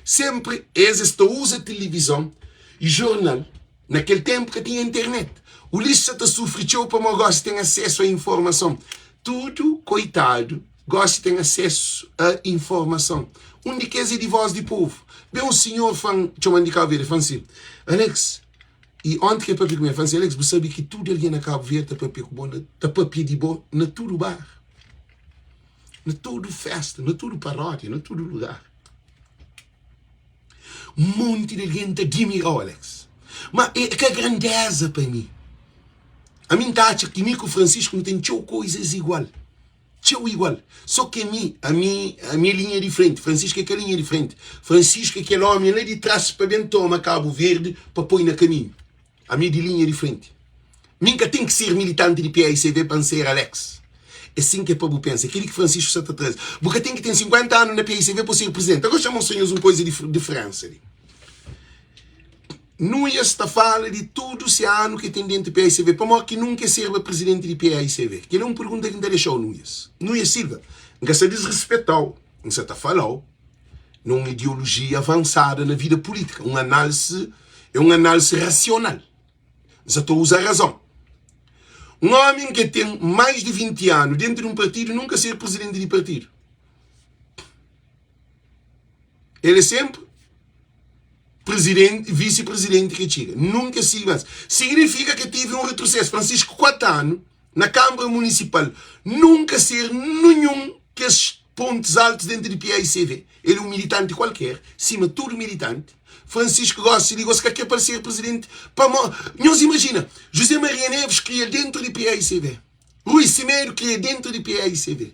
Senpri es es ta uza tilivizon i jornal. Na kel ténpu ka tinha internet. Ulisses sa ta sufri txeu pamodi gósi ten asesu a informason. Tudu koitadu gósi ten asesu a informason. Un di kes é di Voz di Povu. Ben un sinhor fla-m, txoma-m di Kabu Verdi, el fla-m si, Alex, i onti ki el papia ku mi, el fla-m si, Alex, bu sabe ki tudu algen na Kabu Verdi ta papia ku bo, ta papia di bo na tudu bar, na tudu festa, na tudu paródia, na tudu lugar. Un monti di algen ta dimira-u, Alex. Ma é ka grandeza pa mi. Ami N ta atxa ki mi ku Francisco nu ten txeu koizas igual. Txeu igual. Só ki ami, ami, ami é linha di frenti. Francisco é ka linha di frenti. Francisco é kel ómi la di tras pa ben toma Kabu Verdi pa poi na kaminhu. Ami é di linha di frenti. Mi N ka ten ki ser militanti di PAICV pa N ser Alex. É sin ki é pa bu pensa. É kel-li ki Francisco sa ta traze. Bu ka ten ki ten 50 anu na PAICV pa bu ser prizidenti. Agora xa mostra nhos un koiza di diferensa li. Nuias ta fala di tudu se anu ki ten dentu PAICV. Pamodi ki nunka e serba prizidenti di PAICV? Kel-li é un pergunta ki N ta dexa-u, Nuias. Nuias Silva, N ka sta disrispeta-u, N sa ta fala-u na un ideolojia avansada na vida pulítika, un análise, é un análise rasional. N sa ta uza razon. Un omi ke ten mais di 20 anu dentu di un partidu nunka ser prizidenti di partidu. El é senpri prizidenti, visi-prizidenti ke txiga. Nunka siga mas. Signifika ke tive un retrosesu. Francisco 4 anu na Kanbra Munisipal nunka ser ninhun kes pontus altus dentu di PAICV. El é un militanti kualker, sima tudu militanti. Francisco gosi li gosi ka kre pa el ser prizidenti pamo nhos imajina José Maria Neves kria dentu di PAICV. Rui Semedo kria dentu di PAICV.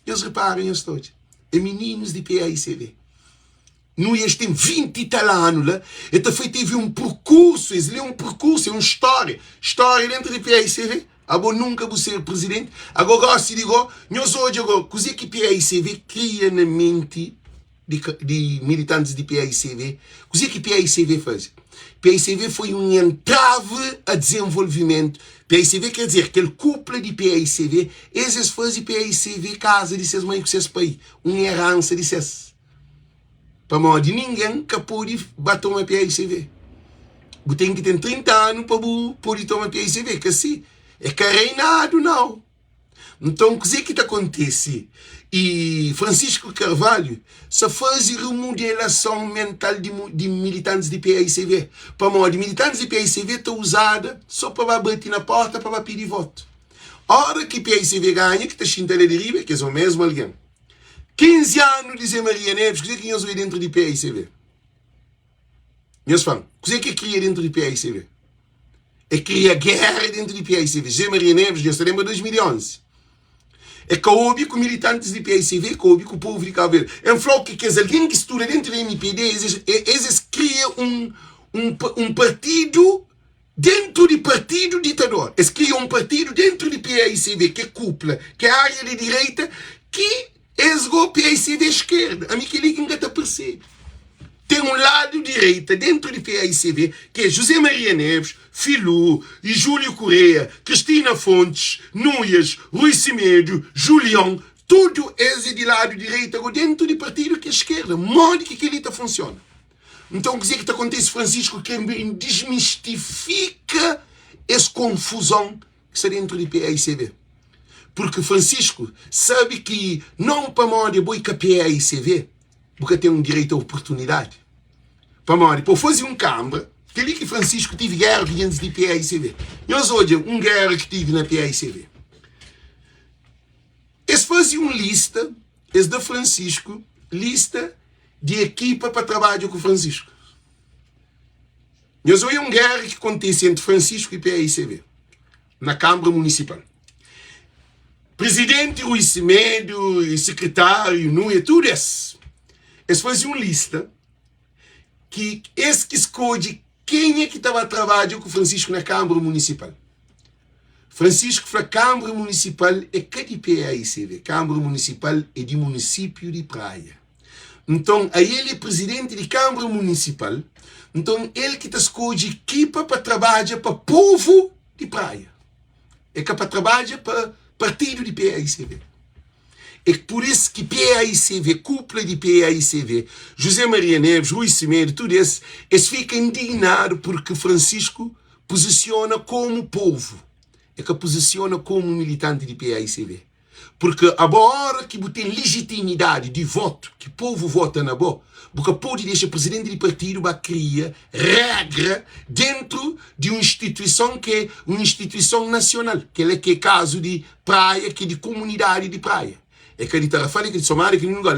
Nhos repara nhos ta odja é mininus di PAICV. Nu es ten 20 i tal anu la, e ta fla tevi un perkursu, es li é un perkursu, é un stória, stória dentru di PAICV. Abo nunka bu ser prizidenti, ago gosi di go, nhos odja go kuzê ki PAICV kria na menti di, di militantis di PAICV, kuzê ki PAICV faze? PAICV foi un entrave a dizenvolvimentu, PAICV ker dizer kel kupla di PAICV, es es faze PAICV kaza di ses mai ku ses pai, un eransa di ses. Pamodi ningen ka pode ba toma PAICV. Bu ten ki ten 30 anu pa bu pode toma PAICV. Ka si? É ka reinadu, nau. Nton, kuzê ki ta kontise? E Francisco Carvalho sa faze remodelason mental di, di militantis di PAICV. Pamodi militantis di PAICV ta uzada so pa ba bati na porta pa ba pidi votu. Ora ki PAICV ganha, ki ta xinta la di riba é kes omesmu algen. 15 anu di Zé Maria Neves, kuzê ki nhos obi dentru di PAICV? Nhos fla-m, kuzê ki é kria dentru di PAICV? É kria géra dentru di PAICV. Zé Maria Neves, nhos ta lenbra 2011? É ka obi ku militantis di PAICV, ka obi ku povu di Cabo Verde. N fla-u ki kes algen ki studa dentru di MPD, es, es, es kria un, un, un partidu Dentu di partidu ditador, es kria un partidu dentu di paicv ke kupla, ke aria di direita ki es go paicv eskerda. Ami keli ki N ka ta persebe. Ten un ladu direita dentu di paicv ke José Maria Neves, Filú e Júlio Correia, Cristina Fontes, Nuias, Rui Semedo, Julião, tudu es e di ladu direita go dentu di partidu ke eskerda. Modi ki keli ta funsiona? Nton, kuzê ki ta kontise? Francisco krê ben dismistifika es konfuzon ki sta dentru di PAICV. Purki Francisco sabe ki non pamodi abo é ka PAICV, bu ka ten un direitu a oportunidadi. Pamodi pa bu faze un kanbra, kel-li ki Francisco tive géra ku gentis di PAICV. Nhos odja un géra ki tive na PAICV. Es faze un lista, es da Francisco lista di ekipa pa trabadja ku Francisco. Nhos oia un géra ki kontise entri Francisco i PAICB na Kanbra Munisipal. Prizidenti Rui Semedo i sekretáriu Nuia, tudu es, es faze un lista ki es ki skodje kenha ki ta ba trabadja ku Francisco na Kanbra Munisipal. Francisco fla Kanbra Munisipal é ka di PAICV, Kanbra Munisipal é di Munisípiu di Praia. Nton, ael é prizidenti di Kanbra Munisipal, nton el ki ta skodje ekipa pa trabadja pa povu di Praia. É ka pa trabadja pa partidu di PAICV. É pur is ki PAICV, kupla di PAICV, José Maria Neves, Rui Semedo, tudu es, es fika indignadu purki Francisco puzisiona komu povu, e ka puzisiona komu militanti di PAICV. Purki abo ora ki bu ten lijitimidadi di votu, ki povu vota na bo, bu ka pode dexa prizidenti di partidu ba kria regra dentru di un instituison ki é un instituison nasional. Kel-la ki é kazu di Praia, ki é di komunidadi di Praia. É ka di Tarrafal, é ka di Somada, é ka di ninhun lugar.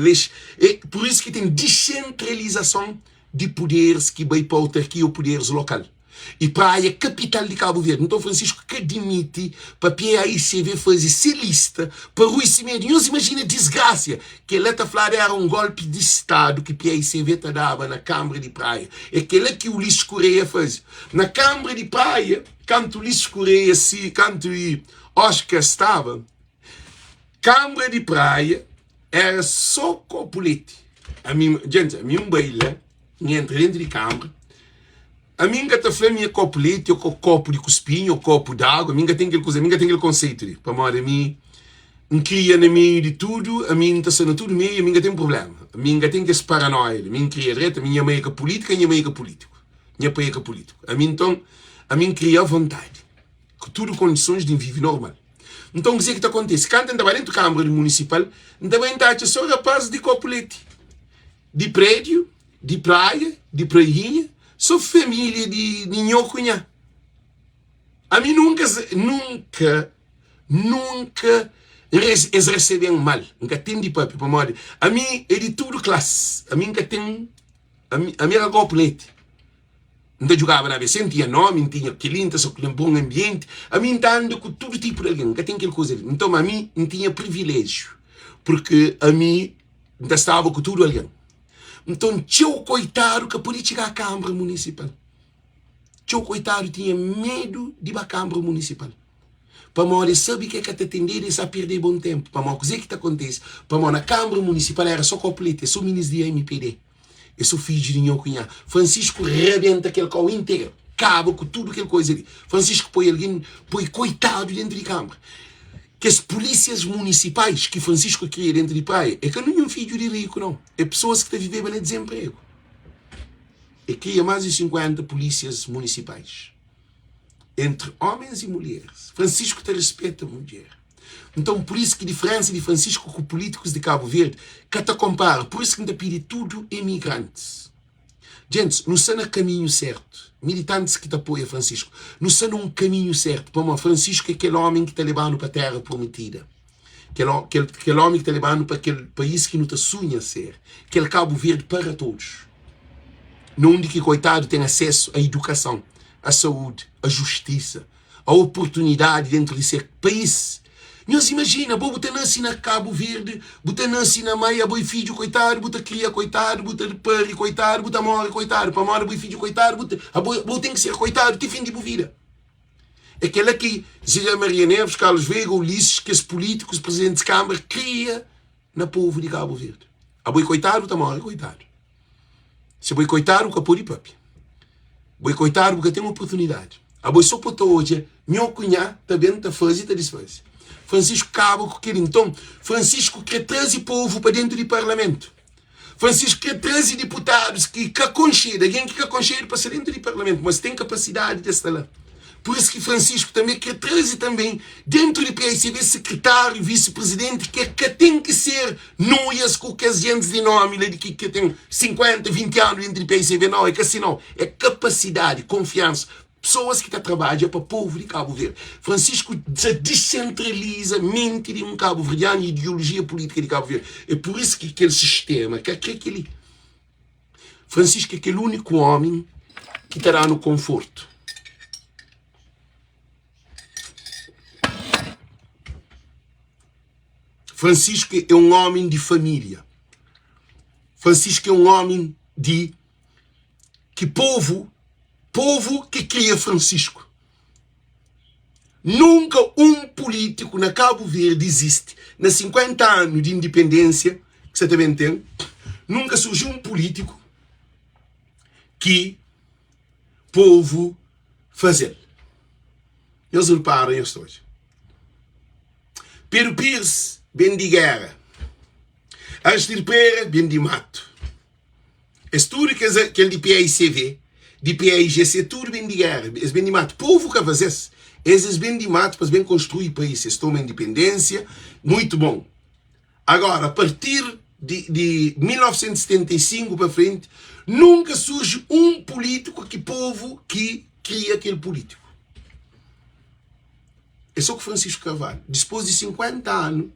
É pur isu ki ten disentralizason di puderis ki bai pa autarkia ô puderis lokal. I Praia é kapital di Kabu Verdi. Nton Francisco ka dimiti pa PAICV faze se lista pa Rui Semedo. Nhos imajina disgrasia! Kela ta fladu era un golpi di stadu ki PAICV ta daba na Kanbra di Praia. É kela ki Ulisses Correia faze na Kanbra di Praia kantu Ulisses Correia si kantu Oscar staba Kanbra di Praia era so kopu leti. Ami, djenti, ami N bai la, N entra dentu di kanbra, Ami N ka ta fla mi é kopu leti ô kopu di kuspinhu ô kopu d'agu, ami N ka ten kel kuza, ami N ka ten kel konseitu li, pamodi ami N kria na meiu di tudu, ami N ta sta na tudu meiu, ami N ka ten prubléma, ami N ka ten kes paranóia li, ami N kria dretu, ami nha mai é ka pulítika, nha mai é ka pulítiku, nha pai é ka pulítiku, ami nton, ami N kria avontadi. Ku tudu kondisons di N vive normal. Nton, kuzê ki ta kontise? Kantu N ta ba déntu kanbra di munisipal, N ta bai N ta atxa sô rapás di kopu leti, di prédiu, di praia, di prainha, sô família di nho ku nha. Ami nunka, nunka, nunka es resebe-m mal. N ka ten di pâpia pamodi ami é di tudu klasi. Ami N ka ten, ami éra kopu leti. N ta djugaba na ABC, N tinha nomi, N tinha kel-li, N ta sta na bon anbienti. Ami N ta anda ku tudu tipu di algen, N ka ten kel kuza li. Nton, ami N tinha priviléjiu, purki ami N ta staba ku tudu algen. Nton, txeu koitadu ka pode txiga kanbra munisipal. Txeu koitadu tinha medu di ba kanbra munisipal, pamodi es sabe ki e ka ta atendedu, es sa perde bon ténpu. Pamodi kuzê ki ta kontise? Pamodi na kanbra munisipal éra sô kopu leti, é sô minis di mpd. É so fidju di nho ku nha. Francisco rebenta kel kau interu, kaba ku tudu kel koiza li. Francisco poi algen, poi koitadu dentu di kanbra. Kes pulisias munisipais ki Francisco kria dentu di Praia é ka ninhun fidju di riku nau, é pesoas ki ta viveba na dizenpregu. E kria más di 50 pulisias munisipais, entri omens i mulheris. Francisco ta rispeta mudjer. Nton, pur isu ki diferensa di Francisco ku pulítikus di Kabu Verdi ka ta konpara. Pur isu ki N ta pidi tudu emigrantis, Djentis, nu sta na kaminhu sértu. Militantis ki ta apoia Francisco, nu sta na un kaminhu sértu, pamodi Francisco é kel ómi ki ta leba-nu pa téra prometida, kel, kel, kel ómi ki ta leba-nu pa kel país ki nu ta sunha ser, kel Kabu Verdi para todos, na undi ki koitadu ten asesu a idukason, a saúdi, a justisa. a oportunidadi dentru di se país. Nhos imajina, bo bu ta nase na Kabu Verdi, bu ta nase na Maia, abo é fidju koitadu, bu ta kria koitadu, bu ta pari koitadu, bu ta móre koitadu, pamodi abo é fidju koitadu, bu ta, abo, bo ten ki ser koitadu ti fin di bu vida. É kel-la ki José Maria Neves, Carlos Veiga, Ulisses, kes pulítikus, prizidentis di Kánmara kria na povu di Kabu Verdi. Abo é koitadu, bu ta móre koitadu. Si bo é koitadu, bu ka pode papia. Bo é koitadu, bu ka ten oportunidadi. Abo é so po ta odja nho ku nha ta ben, ta faze, ta disfaze. Francisco kaba ku kel-li. Nton, Francisco kre traze povu pa dentu di parlamentu. Francisco kre traze diputadus ki ka konxedu, algen ki ka konxedu pa sta dentu di parlamentu, mas ten kapasidadi di es sta la. Pur isu ki Francisco tanbe kre traze tanbe dentru di PICB sekretariu, visi-prizidenti ke ka ten ki ser noias ku kes jentis di nomi la di ki ke ten 50, 20 anu dentru di PICB. Nau, e ka si nau. E kapasidadi, konfiansa, pesoas ki ta trabadja pa povu di Kabu Verdi. Francisco sa disentraliza menti di un kabuverdianu i ideologia politika di Kabu Verdi. E pur isu ki kel sistema ka kre keli. Francisco é kel úniku ómi ki ta da-nu konfortu. Francisco é un ómi di família. Francisco é un ómi di ki povu, povu ki kria Francisco. Nunka un pulítiku na Kabu Verdi izisti na 50 anu di indipendênsia ki sa ta ben ten, nunka surji un pulítiku ki povu faze-l. Nhos ripara nhos ta odja. Pedro Pires ben di géra, Aristide Pereira ben di matu. Es tudu kes kel di PAICV, di PAIGC, tudu ben di géra, es ben di matu. Povu ka faze-s. Es es ben di matu pa es ben konstrui país. Es toma indipendênsia, muitu bon. Agora, a partir di, di 1975 pa frenti, nunka surji un pulítiku ki povu ki kria kel pulítiku. É sô ku Francisco Carvalho, dispôs di 50 anu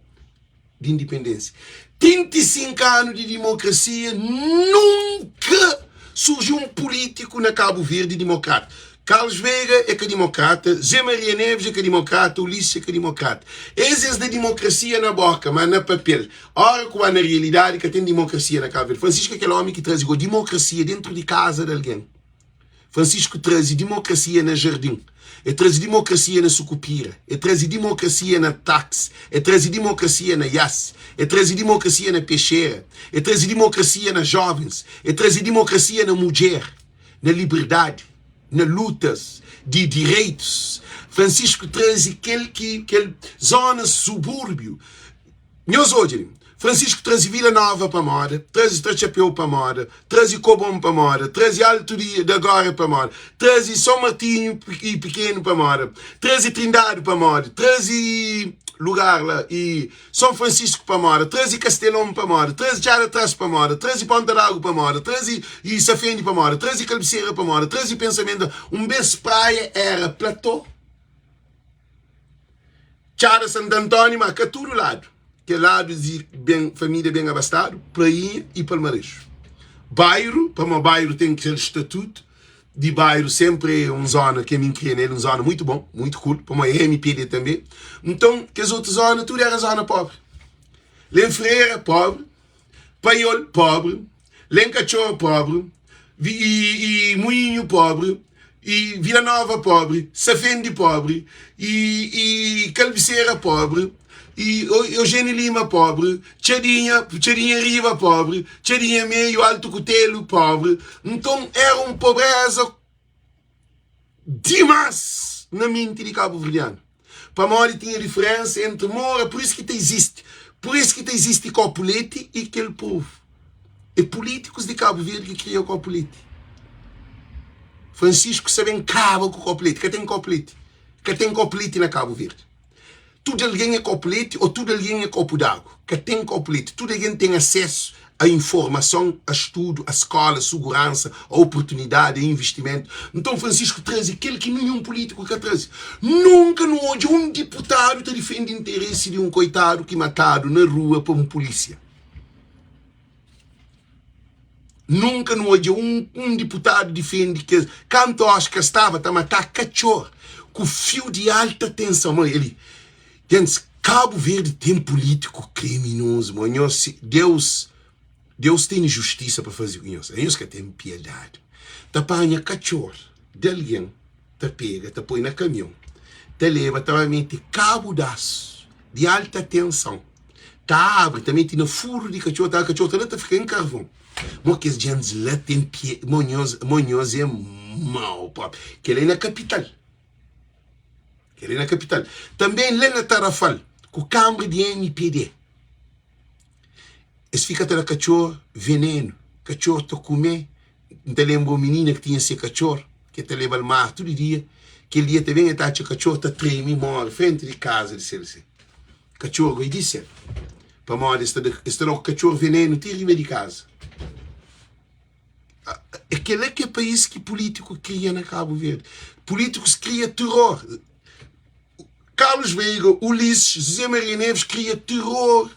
di indipendênsia, 35 anu di dimokrasia, nunka surji un pulítiku na Kabu Verdi dimokrata. Carlos Veiga é ka dimokrata, Zé Maria Neves é ka dimokrata, Ulisses é ka dimokrata. Es es da dimokrasia na boka, ma na papel. Ora ku ba na realidadi ka ten dimokrasia na Kabu Verdi. Francisco é kel omi ki traze go dimokrasia dentru di kaza di algen. Francisco traze dimokrasia na jardin, e traze dimokrasia na Sukupira, e traze dimokrasia na taxi, e traze dimokrasia na Iasi, e traze dimokrasia na Pexera, e traze dimokrasia na jovens, e traze dimokrasia na mudjer, na liberdadi, na lutas di direitus. Francisco traze kel ki kel zona subúrbiu. Nhos odja li. Francisco traze Vila Nova pa moda, traze Trachapeu pa moda, traze Kobon pa moda, traze Alto di da Gória pa moda, traze São Martinho i Pikenu pa moda, traze Trindade pa moda, traze lugar la i São Francisco pa moda, traze Castelon pa moda, traze Txada Tras pa moda, traze Ponta d'Agu pa moda, traze i Safende pa moda, traze Kalbisera pa moda, traze Pensamento. Un bes Praia era platô. Txada Santu Antóniu, ma ka tudu ladu. Kel ladu di ben, família ben abastadu, Prainha y Palmarexu. Bairu, pamó bairu ten kel statutu di bairu senpri é un zóna ki ami N kria nel, un zóna mutu bon, mutu kul, pamó é MPD tanbe. Nton, kes otu zóna tudu éra zóna pobri. Lenfrera, pobri. Paiol, pobri. Lenkatxor, pobri. I, i Muinhu, pobri. I Vila Nova, pobri. Safendi, pobri. I, i Kalbisera, pobri. I Eugênio Lima, pobri. Txadinha, Txadinha Riba, pobri. Txadinha Meiu, Altu Kutelu, pobri. Nton, era un pobreza Dimas na menti di kabuverdianu pamodi tinha diferensa entri mora pur isu ki ta izisti pur isu ki ta izisti kopu leti i kel povu e pulitikus di kabu verdi ki kria kopu leti Francisco sa ben kaba ku kopu leti ka ten kopu leti ka ten kopu leti na kabu verdi Tudu algen é kopu leti ô tudu algen é kopu d'agu? Ka ten kopu leti. Tudu algen ten asesu a informason, a studu, a skola, suguransa, a oportunidadi, a investimentu. Nton Francisco traze kel ki ninhun pulítiku ka traze. Nunka nu odja un diputadu ta difende interesi di un koitadu ki matadu na rua pa un pulísia. Nunka nu odja un, un diputadu difende kes. Kantu Oscar staba ta matá katxor ku fiu di alta tensão. Mô, eli, gentis, Kabu Verdi ten pulítiku kriminozu, mô. Nhos, Deus, Deus tene justisa pa faze ku nhos. Nhos ka ten piedadi. Ta panha katxor di algen, ta pega, ta poi na kamion, ta leba, ta ba mete kabu d'asu di alta tensão. Ta abri, ta mete na furu di katxor, ta katxor ta la ta fika en karvon. Mo kes djentis la ten pie, mo nhos, mo nhos é mau propi. Kel-la é na kapital. Kel-la é na kapital. Tanbe la na Tarafal, ku kanbra di MPD, es fika ta da katxor venenu. Katxor ta kume. N ta lenbra un minina ki tinha se katxor, ki el ta leba-l mar tudu dia. Kel dia ta ben, el ta atxa katxor ta treme, móre frenti di kaza di sel. Katxor goi di sel. Pamodi es ta da, es ta da katxor venenu ti riba di kaza. É kel-la ki é país ki pulítiku kria na Kabu Verdi. Pulítikus kria terror. Carlos Veiga, Ulisses, José Maria Neves kria terror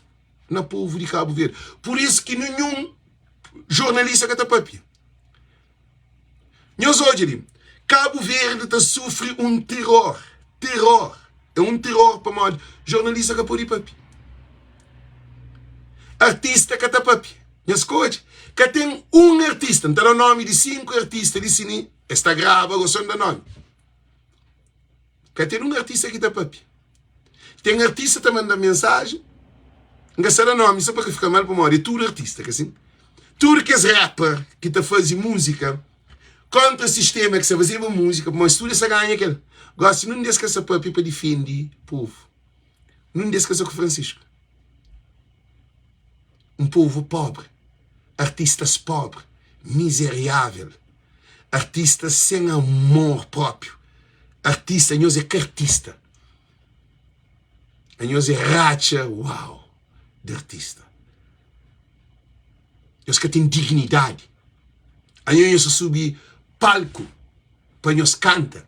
na povu di Kabu Verdi. Pur isu ki ninhun jornalista ka ta papia. Nhos odja li, Kabu Verdi ta sufri un terror, terror, é un terror pamodi jornalista ka podi papia, artista ka ta papia. Nhos ka odja? Ka ten un artista, N ta da nomi di 5 artista li si ni es ta graba gosi N da nomi. Ka ten un artista ki ta papia. Ten artista ta manda mensajen, N ka sta da nomi so pa ka fika mal pamodi é tudu artista, ka sin? Tudu kes rapper ki ta faze múzika kontra sistema ki sta fazeba múzika pamodi es tudu es ta ganha kel. Gosi nun des ka sta papia pa difende povu. Nun des ka sta ku Francisco. Un povu pobri, artistas pobri, mizeriável. Artista sen amor próprio. Artista, nhos é ka artista. Nhos é ratxa, uau, di artista. Nhos ka ten dignidadi. Anho nhos ta subi palku pa nhos kanta,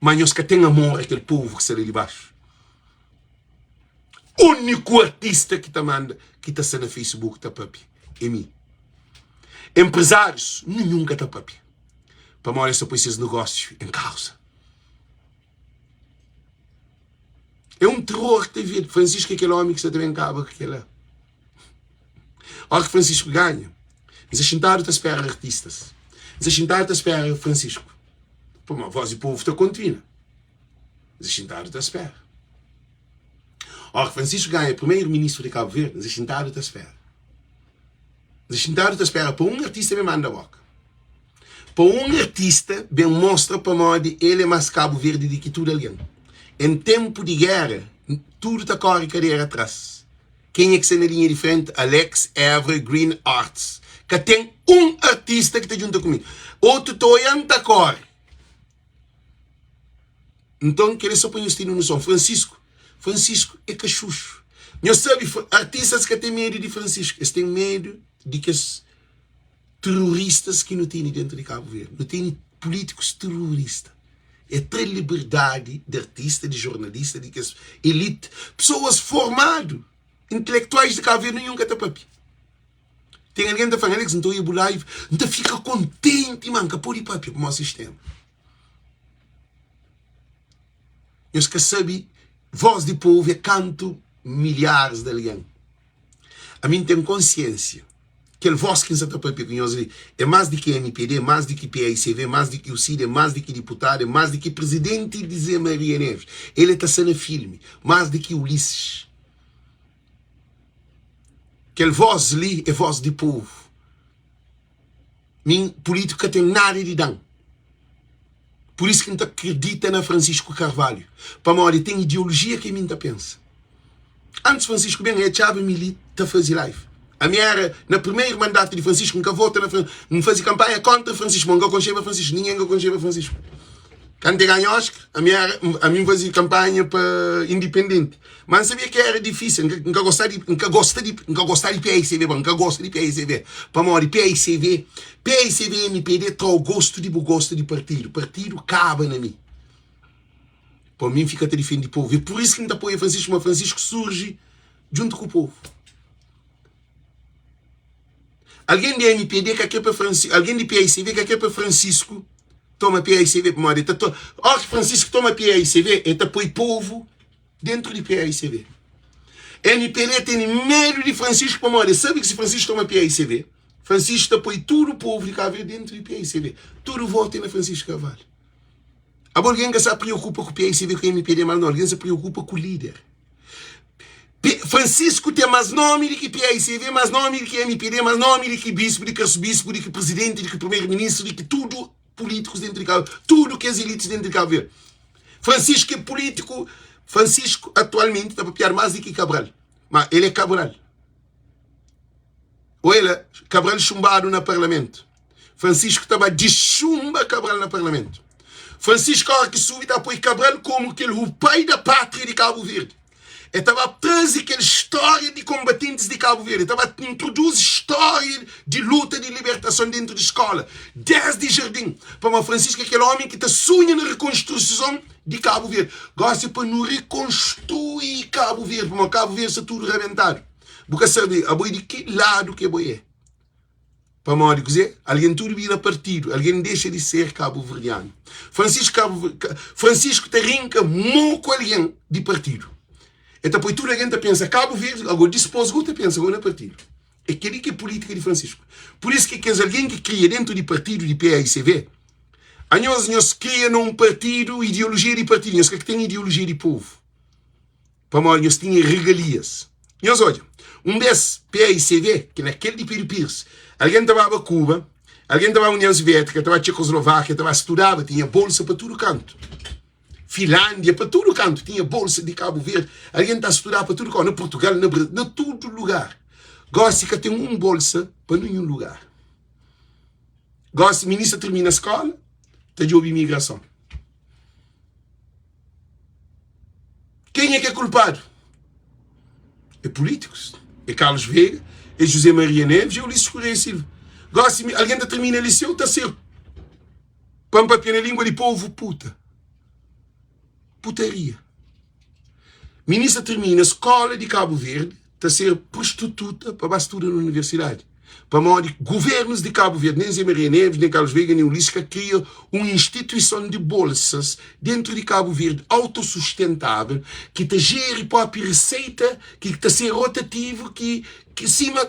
ma nhos ka ten amor a kel povu ki sta la di baxu. Úniku artista ki ta manda, ki ta sta na Facebook ta papia, é mi. Empresários, ninhun ka ta papia, pamodi es ta poi ses negósiu en kauza. É un terror ki ta vive. Francisco é kel ómi ki sta ta ben kaba ku kel-la. Óra ki Francisco ganha, N sta xintadu ta spera artistas. N sta xintadu ta spera Francisco. Pamodi voz di povu ta kontinua. N sta xintadu ta spera. Óra ki Francisco ganha primeiro ministru di Kabu Verdi, N sta xintadu ta spera. N sta xintadu ta spera pa un artista ben manda boka. Pa un artista ben mostra pamodi el é más Kabu Verdi di ki tudu algen. En tenpu di géra, tudu ta kóre kadera tras. Kenha ki sta na linha di frenti? Alex Évora Green Arts. Ka ten un artista ki ta djunta ku mi. Otu ta oia-m ta kóre. Nton, kel-li é sô pa nhos tene noson. Francisco, Francisco é ka xuxu. Nhos sabe, artistas ka ten medu di Francisco. Es ten medu di kes teroristas ki nu tene dentu di Kabu Verdi. Nu tene pulítikus terorista. É tra liberdadi di artista, di jornalista, di kes elite, pesoas formadu, intelektuais di Kabu Verdi, ninhun ka ta papia. Ten algen ta fla, Alex, N ta oia bu live, N ta fika kontenti, ma N ka pode papia pamodi sistema. Nhos ka sabe, voz di povu é kantu milharis di algen. Ami N ten konsiensia, kel voz ki N sa ta papia ku nhos li é más di ki mpd, más di ki paicv, más di ki UCID, é más di ki diputadu, é más di ki prizidenti di Zé Maria Neves, el é ta sta na filmi, más di ki Ulisses. Kel voz li é voz di povu. Mi pulítiku ka ten nada di da-m. Pur isu ki N ta kridita na Francisco Carvalho, pamodi el ten ideolojia ki mi N ta pensa. Antis Francisco ben, el atxaba mi li ta faze live. Ami era na primeru mandatu di Francisco, N ka vota na Francisco, N faze kanpanha kontra Francisco, ma N ka konxeba Francisco, ningen ka konxeba Francisco. Kantu el ganha Oscar, ami era, ami N faze kanpanha pa indipendenti. Ma N sabia ki era difísil, N ka gosta di, N ka gosta di, N ka gosta di PICV, N ka gosta di PICV, pamodi PICV, PICV MPD tra-u gostu di bu gosta di partidu, partidu kaba na mi. Pa mi N fika ta difende povu, é pur isu ki N ta apoia Francisco, ma Francisco surji djuntu ku povu. Algen di MPD ka kre pa Francisco, algen di PICV ka kre pa Francisco toma PICV, pamodi el ta to, óras ki Francisco toma PICV, el ta poi povu dentru di PICV. MPD tene medu di Francisco pamodi el sabe ki si Francisco toma PICV, Francisco ta poi tudu povu di Cabo Verde dentru di PICV. Tudu votu é na Francisco Carvalho. Abo algen ka sa preokupa ku PICV ku MPD mas no, algen sa preokupa ku lider. Francisco ten mas nomi di ki PICV, mas nomi di ki MPD, mas nomi di ki bispu, di ki arsubispu, di ki presidenti, di ki primeru-ministru, di ki tudu pulítikus dentru di Kabu, tudu kes elitis dentru di Kabu Verdi. Francisco é pulítiku, Francisco atualmenti ta papiadu mas di ki Cabral, ma el é Cabral. Oela, Cabral xumbadu na parlamentu. Francisco ta ba dixumba Cabral na parlamentu. Francisco ora ki subi ta poi Cabral komu kel o pai da pátria di Kabu Verdi. E ta ba traze kel stória di kombatentis di Kabu Verdi. E ta ba introduzi stória di luta di libertason dentru di skola, desdi jardin. Pamodi Francisco é kel omi ki ta sunha na rekonstruson di Kabu Verdi. Gosi é pa nu rekonstrui Kabu Verdi, pamodi Kabu Verdi sta tudu rabentadu. Bu ka sabe abo é di ki ladu ki abo é. Pamodi kuzê? Algen tudu bira partidu, algen dexa di ser kabuverdianu. Francisco Cabo, Francisco ta rinka mô ku algen di partidu. El ta poi tudu algen ta pensa Kabu Verdi, ago dispôs go ta pensa go na partidu. É kel-li ki é pulítika di Francisco. Pur isu ki kes algen ki kria dentu di partidu di PAICV, anhos nhos kria na un partidu, ideolojia di partidu, nhos ka ten ideolojia di povu. Pamodi nhos tinha regalias. Nhos odja, un bês PAICV, ki na kel di Pedro Pires, algen ta baba Kuba, algen ta baba União Soviética, ta baba Txekoslováquia, ta baba studaba, tinha bolsa pa tudu kantu. Finlándia, pa tudu kantu, tinha bolsa di Kabu Verdi, algen ta studaba pa tudu kantu, na Portugal, na Brasil, na tudu lugar. Gosi ka ten un bolsa pa ninhun lugar. Gosi, minista tirmina skola, ta djobe imigrason. Kenha ki é kulpadu? É pulítikus, é Carlos Veiga, é José Maria Neves, é Ulisses Correia Silva. Gosi, algen ta termina liseu, ta ser, pa N papia na língua di povu, puta. Putaria. Minista termina skola di Kabu Verdi, ta ser prostituta pa ba studa na universidadi. Pamodi governus di Kabu Verdi, nen Zé Maria Neves, nen Carlos Veiga, nen Ulisses ka kria un instituison di bolsas dentru di Kabu Verdi autosustentavel ki ta jeri propi riseita ki ta ser rotativu ki ki sima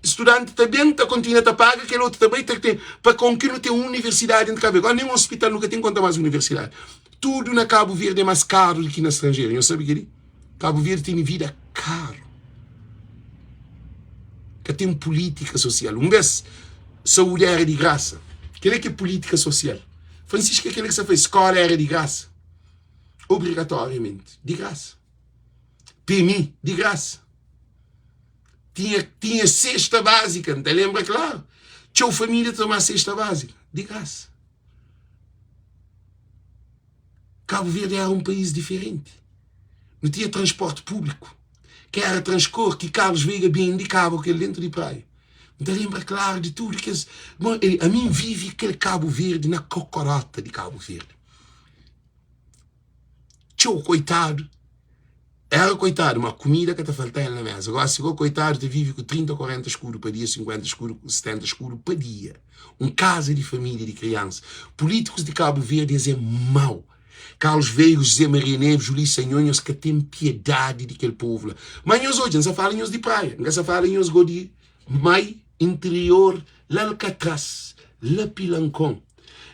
studanti ta ben ta kontinua ta paga kel otu ta bai ta ten pa kon ki nu ten un universidadi dentru di Kabu Verdi. Agora nen ospital nu ka ten konta mas universidadi. Tudu na Kabu Verdi é mas karu di ki na stranjeru. Nhos sabe keli? Kabu Verdi tene vida karu. Ka ten pulítika sosial. Un bês, saúdi éra di grasa. Kel-li ki é pulítika sosial. Francisco, é kel-li ki sta fla, skóla éra di grasa. Obrigatoriamenti, di grasa. PMI, di grasa. Tinha, tinha sexta básica, N ta lenbra klaru. Txeu família ta tomaba sexta básica di grasa. Kabu Verdi éra un país diferenti. Nu tinha transporti públiku, ki éra Transcor, ki Carlos Veiga bende kaba ku el déntu di praia. N ta lenbra klaru di tudu kes. Bon, ami N vive kel Kabu Verdi na kokoróta di Kabu Verdi. Txeu koitadu Éra koitadu, ma kumida ka ta falta el na méza. Gósi go, koitadu ta vive ku 30, 40 skudu pa dia, 50 skudu, 70 skudu pa dia. Un kaza di família di kriansa. Pulítikus di Kabu Verdi es é mau. Carlos Veiga, José Maria Neves, Ulisses Sanhon, nhos ka ten piedadi di kel povu la. Ma nhos odja, N sa fala nhos di Praia, N ka sa fala nhos go di Mai interior, la Alkatraz, la Pilankon,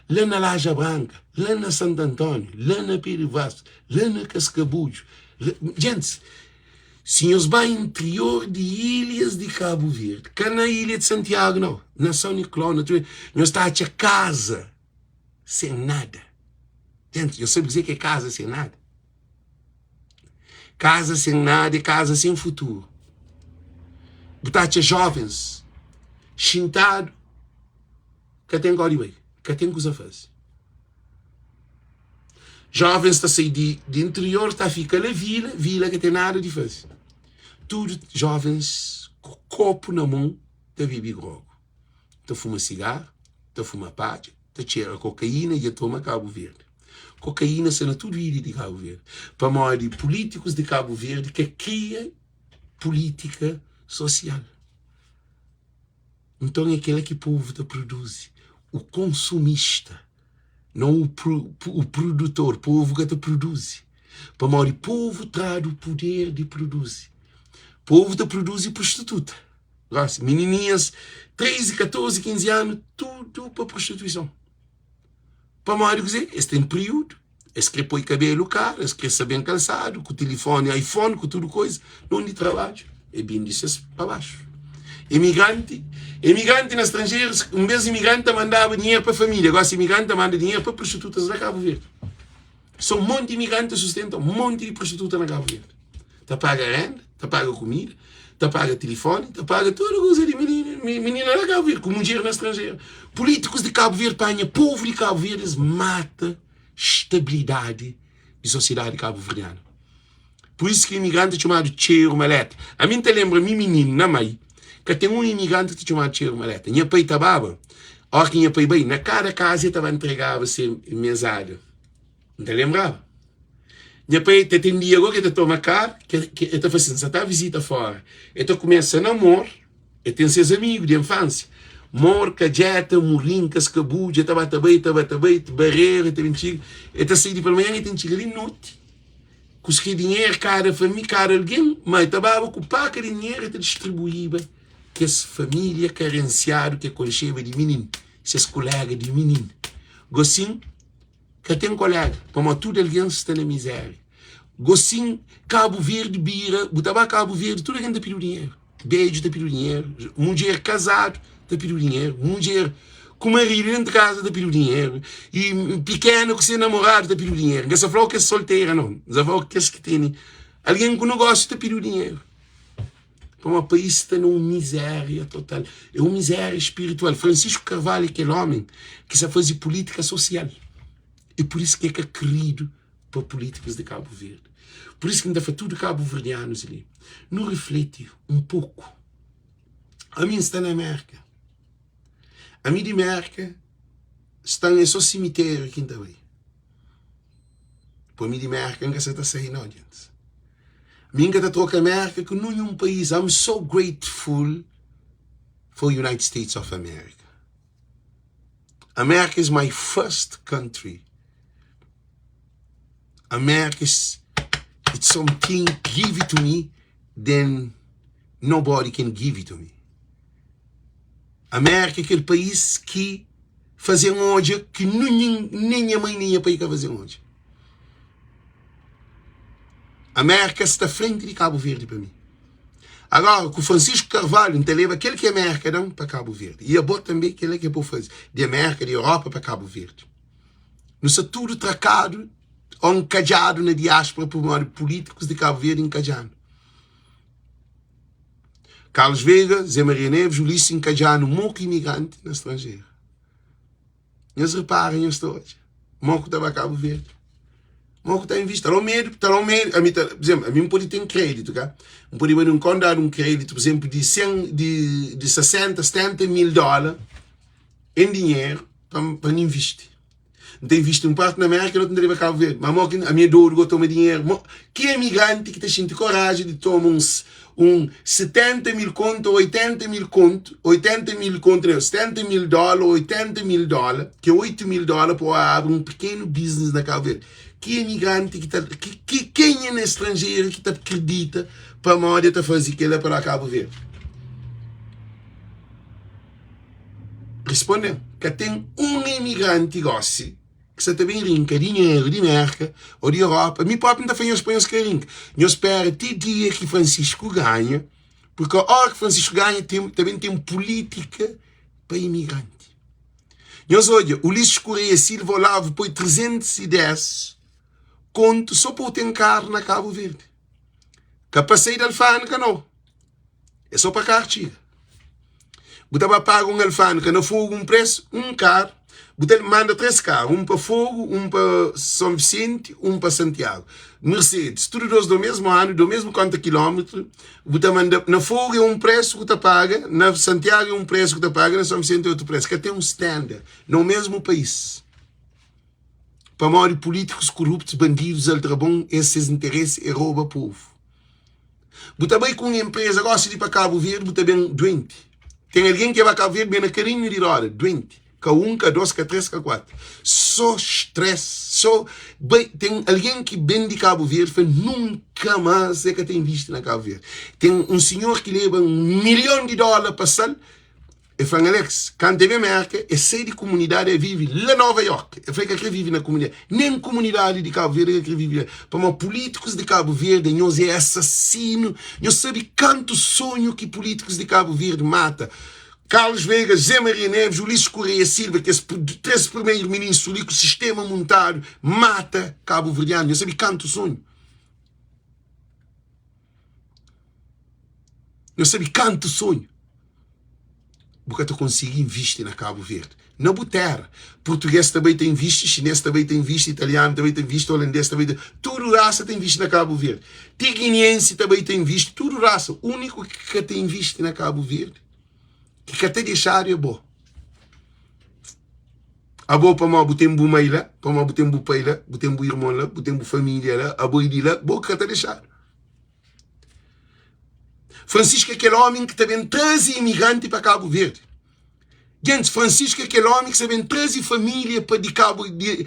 la na Laja Branka, la na Santu Antóniu, la na Pé di Vasco, la na Kaskabudju. La... Gentis, si nhos ba interior di ilhas di Kabu Verdi, ka na ilha di Santiagu nau, na São Nicolau, na tudu, nhos ta atxa kaza sen nada. Gentis, nhos sabe kuzê ki é kaza sen nada? Kaza sen nada é kaza sen futuru. Bu ta atxa jovens xintadu ka ten kau di bai, ka ten kuza faze. Jovens ta sai di, di interior ta fika na vila, vila ka ten nada di faze. Tudu jovens ku kopu na mon ta bebe grogu, ta fuma sigaru, ta fuma padja. ta txera kokaína dja toma Kabu Verdi. Kokaína sta na tudu ilha di Kabu Verdi pamodi pulítikus di Kabu Verdi ka kria pulítika sosial. Nton é kela ki povu ta produzi, u konsumista, non u produtor. Povu ka ta produzi pamodi povu tradu puder di produzi. Povu ta produzi prostituta. Gosi, minininhas 13, 14, 15 anu, tudu pa prostituison. Pamodi kuzê? Es ten priudu, es kre poi kabelu karu, es kre sta ben kalsadu, ku tilifoni iPhone, ku tudu koiza. Na undi trabadju e bindi ses pa baxu. Imigranti, imigranti na stranjeru, un bes imigranti ta mandaba dinheru pa família, gosi imigranti ta manda dinheru pa prostitutas na Kabu Verdi. So un monti imigranti ta sustenta un monti di prostituta na Kabu Verdi. Ta paga renda, ta paga kumida, ta paga tilifoni, ta paga tudu kuza di minina, minina na Kabu Verdi ku mudjer na stranjeru. Pulítikus di Kabu Verdi panha povu di Kabu Verdi es mata stabilidadi di sosiedadi kabuverdianu. Pur isu ki imigranti ta txomadu txeru maleta. Ami N ta lenbra mi mininu na mai, ka ten un imigranti ki ta txomadu txeru maleta. Nha pai ta baba, óra ki nha pai bai, na kada kaza el ta ba ntregaba se mesada. N ta lenbraba. Nha pai ta ten dia go ki el ta toma kar, ki el ta fla sin, N sa ta vizita fora. El ta kumesa namor, el ten ses amigu di infansia, Mor, Kadjeta, Murin, Kaskabudju, el ta ba ta bai, ta ba ta bai, Bareru, el ta ben txiga, el ta sai di palmanhan, el ta ben txiga li noti, ku se dinheru, kada família, kada algen, ma el ta baba ku paka di dinheru, el ta distribuiba kes família karensiadu ki el konxeba di mininu, ses kolega di mininu. Gosin, Ka ten kolega, pamodi tudu algen sta na mizeria. Gosin, Kabu Verdi bira, bu ta ba Kabu Verdi, tudu algen ta pidi-u dinheru. Bedju ta pidi-u dinheru, mudjer kazadu ta pidi-u dinheru, mudjer ku maridu dentu kaza ta pidi-u dinheru, i pikena ku se namoradu ta pidi-u dinheru. N ka sta fla-u kes soltera, nau, N sta fla-u kes ki tene algen ku nogósiu ta pidi-u dinheru. Pamodi país sta na un mizéria total. É un mizéria spiritual. Francisco Carvalho é kel ómi ki sa faze pulítika sosial. É pur isu ki é ka keridu pa pulítikus di Kabu Verdi. Pur isu ki N ta fla tudu kabuverdianus li, nu rifleti un poku. Ami N sta na Mérka. Ami di Mérka sta-m é sô simitériu ki N ta bai. Pa mi di Merka N ka sa ta sai nau djentis. Mi N ka ta troka Merka ku ninhun país. I'm so grateful for United States of America. America is my first country. America is it's something give it to me then nobody can give it to me. Amérika é kel país ki faze-m odja ki nen nha mai nen nha pai ka faze-m odja. Amérika sta frenti di Kabu Verdi pa mi. Agora, ku Francisco Carvalho, N ta leba kel ki Amérika da-m pa Kabu Verdi. I abo tanbe, kel-la ki bo faze di Amérika, di Europa pa Kabu Verdi. Nu sta tudu trakadu ô nkadjadu na diáspora pamodi pulítikus di Kabu Verdi nkadja-nu. Carlos Veiga, Zé Maria Neves, Ulisses nkadja-nu mo ki imigranti na stranjeru. Nhos repara, nhos ta odja mo ku ta ba Cabo Verde, mo ku ta invisti. Ta da un medu, ta da un medu. Ami ta, por exemplo, ami N pode ten kreditu, ka? N pode bai nun kau N dadu un kreditu, por exemplo, di 100, di, di 60, 70 mil dóla en dinheru pa, pa N invisti. N ta invisti un parti na Mérka, na otu N ta leba Cabo Verde. Ma mo ki ami é dodu go toma dinheru. Mo, ki emigranti ki ta xinti koraji di toma uns un 70 mil kontu ou 80 mil kontu, 80 mil kontu não, 70 mil dóla ou 80 mil dóla, ki é 8 mil dóla pa abri un pequeno business na Cabo Verde. Ki emigranti ki ta, ki, ki kenha na estrangeiro ki ta kredita pamodi el ta faze kela pa la Cabo Verde? Responde-m, ka ten un emigranti gosi ki sa ta ben rinka dinheru di Merka ô di Europa. Mi própi N ta fla nhos pa nhos ka rinka. Nhos spera ti dia ki Francisco ganha, purki óra ki Francisco ganha ten, ta ben ten pulítika pa imigranti. Nhos odja, Ulisses Correia Silva, Olavo poi 310 kontu sô pa u ten karu na Kabu Verdi. Ka pa sai di alfândega, nau. É só pa kar txiga. Bu ta ba paga un alfândega na Fogo un presu, un kar, bu ta manda 3 kar, un pa Fogo, un pa São Vicente, un pa Santiago. Mercedes, tudu dos do mesmu anu, do mesmu konta kilómetru, bu ta manda na Fogo é un presu ku ta paga, na Santiago é un presu ku ta paga, na São Vicente é otu presu. Ka ten un standard na un mesmu país. Pamodi pulítikus kuruptus, bandidus, aldrabon, es ses interesi é roba povu. Bu ta bai ku un enpreza gosi di pa Kabu Verdi bu ta ben duenti. Ten algen ki ba Kabu Verdi ben na karinhu di roda, duenti. Ka un, ka dos, ka tres, ka kuatru. So stress, so bai. Ten algen ki ben di Kabu Verdi fla nunka mas e ka ta invisti na Kabu Verdi. Ten un sinhor ki leba un milhon di dola pa sal. E fla-m, Alex, kantu e ben Merka, e sai di kumunidadi, e vive la Nova York. E fla e ka kre vive na kumunidadi, nen kumunidadi di Kabu Verdi e ka kre vive la. Pamodi pulítikus di Kabu Verdi, nhos é asasinu. Nhos sabe kantu sonhu ki pulítikus di Kabu Verdi mata? Carlos Veiga, José Maria Neves, Ulisses Correia Silva, kes 3 primeru ministru li ku sistema muntadu, mata kabuverdianu. Nhos sabe kantu sonhu? Nhos sabe kantu sonhu bu ka ta konsigi invisti na Kabu Verdi, na bu tera. Purtuges ta bai ta invisti, xines ta bai ta invisti, italianu ta bai ta invisti, olandes ta bai ta, tudu rasa ta invisti na Kabu Verdi. Ti giniensi ta bai ta invisti, tudu rasa. Uniku ki ka ta invisti na Kabu Verdi, ki ka ta dexadu é bo. Abo pamodi bu ten bu mai la, pamodi bu ten bu pai la, bu ten bu irmon la, bu ten bu familia la, abo é di la, bo ki ka ta dexadu. Francisco é kel ómi ki ta ben traze imigranti pa Kabu Verdi. Gentis, Francisco é kel ómi ki sa ben traze família pa di Kabu di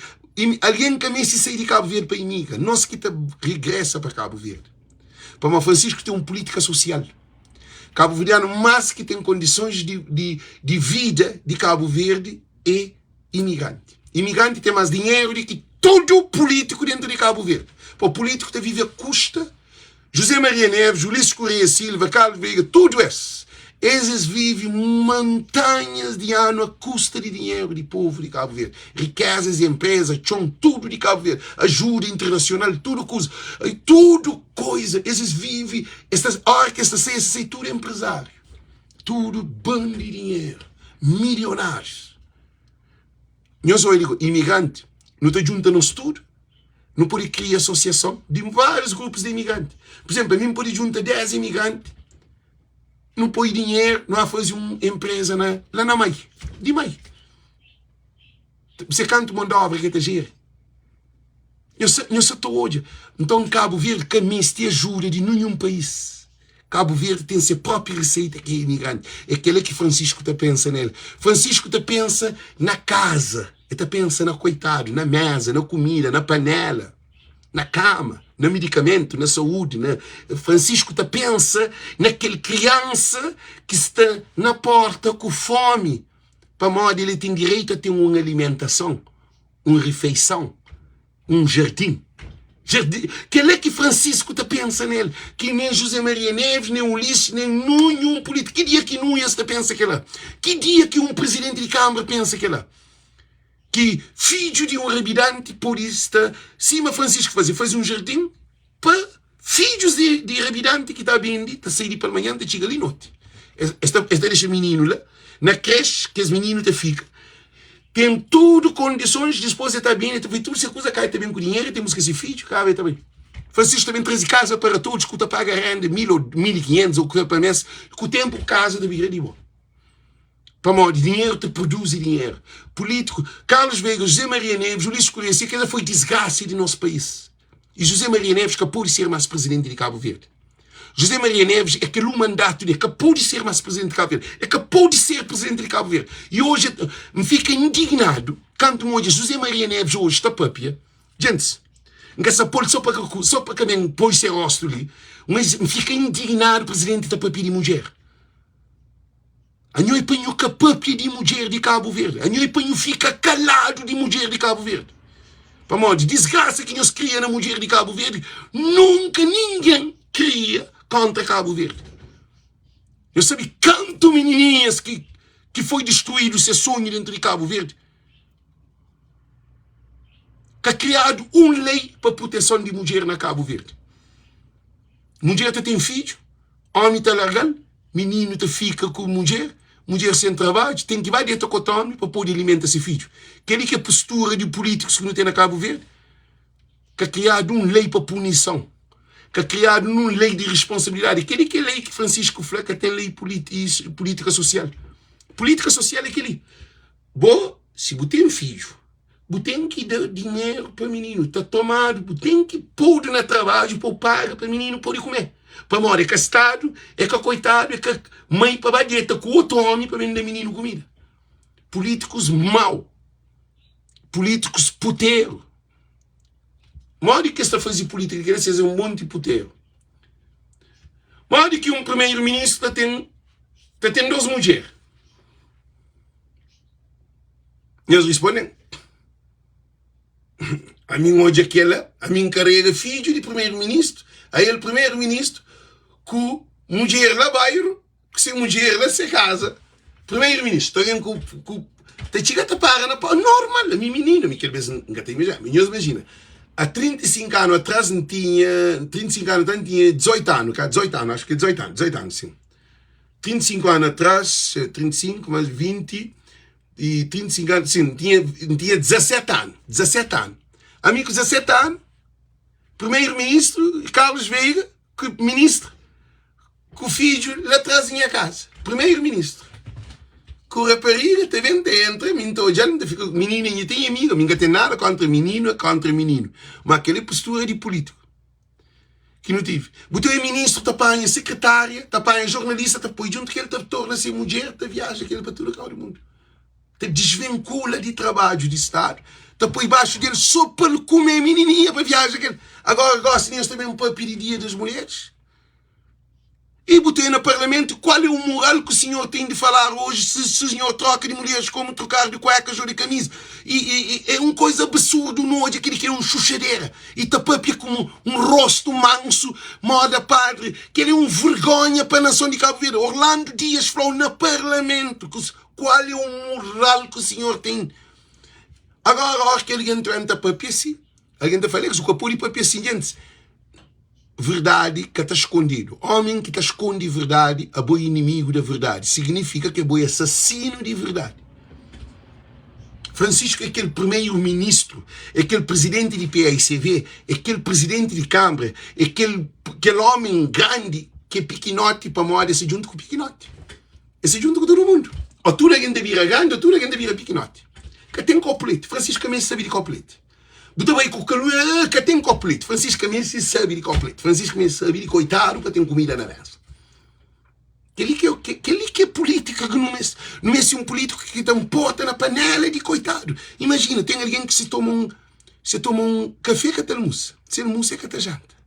algen ka meste sai di Kabu Verdi pa imigra. Nos ki ta regresa pa Kabu Verdi. Pamodi Francisco ten un pulítika sosial. Kabuverdianu más ki ten kondisons di, di, di vida di Kabu Verdi é imigranti. Imigranti ten más dinheru di ki tudu pulítiku dentu di Kabu Verdi. Pa pulítiku ta vive a kusta José Maria Neves, Ulisses Correia Silva, Carlos Veiga, tudu es. Es es vive montanhas di anu a kusta di dinheru di povu di Kabu Verdi. Rikezas di enpreza, txon, tudu di Kabu Verdi. Ajuda internasional, tudu kuza. Tudu koiza. Es es vive, es ta, ora ki es ta sai, es ta sai tudu enprezáriu. Tudu bandi di dinheru. Milionárius. Nhos obi li, imigranti, nu ta djunta nos tudu, nu pode kria asosiason di várius grupus di imigranti. Pur izénplu, ami N pode djunta 10 imigranti, nu poi dinheru, nu ba faze un enpreza na la na mai, di mai. Se kantu mon di obra ki el ta jeri. Nhos sa ta odja. Nton Kabu Verdi ka meste ajuda di ninhun país. Kabu Verdi ten se propi riseita ki é imigranti. É kela ki Francisco ta pensa nel. Francisco ta pensa na kaza, el ta pensa na koitadu, na meza, na kumida, na panela, na kama, na midikamentu, na saúdi. Na... Francisco ta pensa na kel kriansa ki sta na porta ku fomi, pamodi el ten direitu a ten un alimentason. un rifeison, un jardin. Jardin. Kel-la ki Francisco ta pensa nel, ki nen José Maria Neves, nen Ulisses, nen nunhun político. Ki dia ki Nunes ta pensa kel-la? Ki dia ki un presidenti di Câmara pensa kel-la? Ki fidju di un rabidanti pode sta sima Francisco faze, faze un jardin pa fidjus di, di. rabidanti ki ta bendi, ta sai di palmanhan ta txiga li noti. Es ta, es ta dexa mininu la na kresh, kes mininu ta fika ten tudu kondisons, dispos e ta bende, ta fai tudu se kuza, kai ta ben ku dinheru, e ta buska se fidju, kaba e ta bai. Francisco ta ben traze kaza para todos ku ta paga renda 1000 ou 1500 ou pa mes, ku tempu kaza ta bira di bo. Pamodi dinheru ta produzi dinheru. Político, Carlos Veiga, José Maria Neves, Ulisses Correia, si kela foi disgrasa di nos país. E José Maria Neves ka pode ser mas presidente di Cabo Verde. José Maria Neves é kel um mandato de ka pode ser mas presidente di Cabo Verde. É ka pode ser presidente di Cabo Verde. E hoje N fika indignado kantu N odja José Maria Neves hoje ta papia. Gentes, N ka sa pol so pa ka so pa ka ben poi se rosto li, mas N fika indignado presidente ta papia di mudjer. Anho é pa nhu ka papia di mudjer di Kabu Verdi. Anho é pa nhu fika kaladu di mudjer di Kabu Verdi. Pamodi disgrasa ki nhos kria na mudjer di Kabu Verdi, nunka ningen kria kontra Kabu Verdi. Nhos sabe kantu minininhas ki ki foi distruídu ses sonhu dentru di Kabu Verdi? Ka kriadu un lei pa proteson di mudjer na Kabu Verdi. Mudjer ta ten fidju, omi ta larga-l, mininu ta fika ku mudjer, mudjer sen trabadju, ten ki ba deta ku otu omi pa pode alimenta se fidju. Kel-li ki é postura di pulítikus ki nu ten na Kabu Verdi. Ka kriadu un lei pa punison, ka kriadu nun lei di responsabilidadi. Kel-li ki é lei ki Francisco fla, ka ten lei pulítika sosial. Pulítika sosial é kel-li. Bo, si bu ten fidju, bu ten ki da dinheru pa mininu, ta tomadu, bu ten ki podu na trabadju pa bu paga pa mininu pode kume. Pamodi é ka stadu, é ka koitadu, é ka mai pa ba deta ku otu omi pa ben da mininu kumida. Pulítikus mau, pulítikus puteru. Modi ki es ta faze pulítika kel-la si es é un monti puteru? Modi ki un primeru-ministru ta ten ta ten dos mudjer? Nhos responde-m. Ami N odja kel-la, ami N karega fidju di primeru-ministru, ael primeru-ministru ku mudjer la bairu. Ku se mudjer la se kaza. Primeiro ministro, ta alguém ku, ku ta txiga ta para na pau, normal, ami minino, ami kel bes n ka ta imajina, ami nhos imajina, há 35 ano atrás n tinha, 35 ano atrás n tinha 18 ano, ka 18 ano, acho que 18 ano, 18 ano sim, 35 ano atrás, 35 mais 20 e 35 ano, sim, n tinha, n tinha 17 ano, 17 ano, ami ku 17 ano, primeiro ministro Carlos Veiga, ku ministro ku fidju la tras di nha kaza primeiro ministro ku rapariga ta ben ta entra mi nta odjal nta fika minina nha ten amiga mi nka ten nada kontra minina kontra mininu ma keli postura di politiku ki nu tive bu ta ministro ta panha sekretaria ta panha jornalista ta poi djuntu kel ta torna se mudjer ta viaja kel pa tudu kau di mundu ta disvinkula di trabadju di stadu ta poi baxu del so pa el kume minininha pa viaja kel agora gosi nhos ta ben papia di dia das mulheres E bu tem na parlamento qual é o moral que o senhor tem de falar hoje se, se o senhor troca de mulheres como trocar de cuecas ou de camisa e, e, e é um coisa absurdo no hoje aquele que é um chuchadeira e ta papia como um rosto manso moda padre que ele é um vergonha para a nação de Cabo Verde Orlando Dias falou na parlamento que, qual é o moral que o senhor tem agora hora que alguém entra papia assim alguém ta fala que o pode papia assim gente Verdadi ka ta skondedu. Ómi ki ta skonde verdadi, abo é inimigu da verdadi. Signifika ki abo é asasinu di verdadi. Francisco é kel primeiro ministru, é kel presidenti di PAICV, é kel presidenti di Kambra, é kel kel ómi grandi ki é pikinoti pamodi el sta djuntu ku pikinoti. El sta djuntu ku tudu mundu. Ô tudu algen ta bira grandi ô tudu algen ta bira pikinoti. Ka ten kopu leti. Francisco ka meste sabe di kopu leti. Bu ta bai ku kalor, ka ten kopu leti. Francisca meste sabe di kopu leti. Francisca meste sabe di koitadu ka ten kumida na mesa. Kel-li ki é, kel-li ki é pulítika ki nu meste. Nu meste un pulítiku ki ta nporta na panela di koitadu. Imajina, ten algen ki si toma un, si toma un kafé ka ta almusa, si almusa e ka ta janta.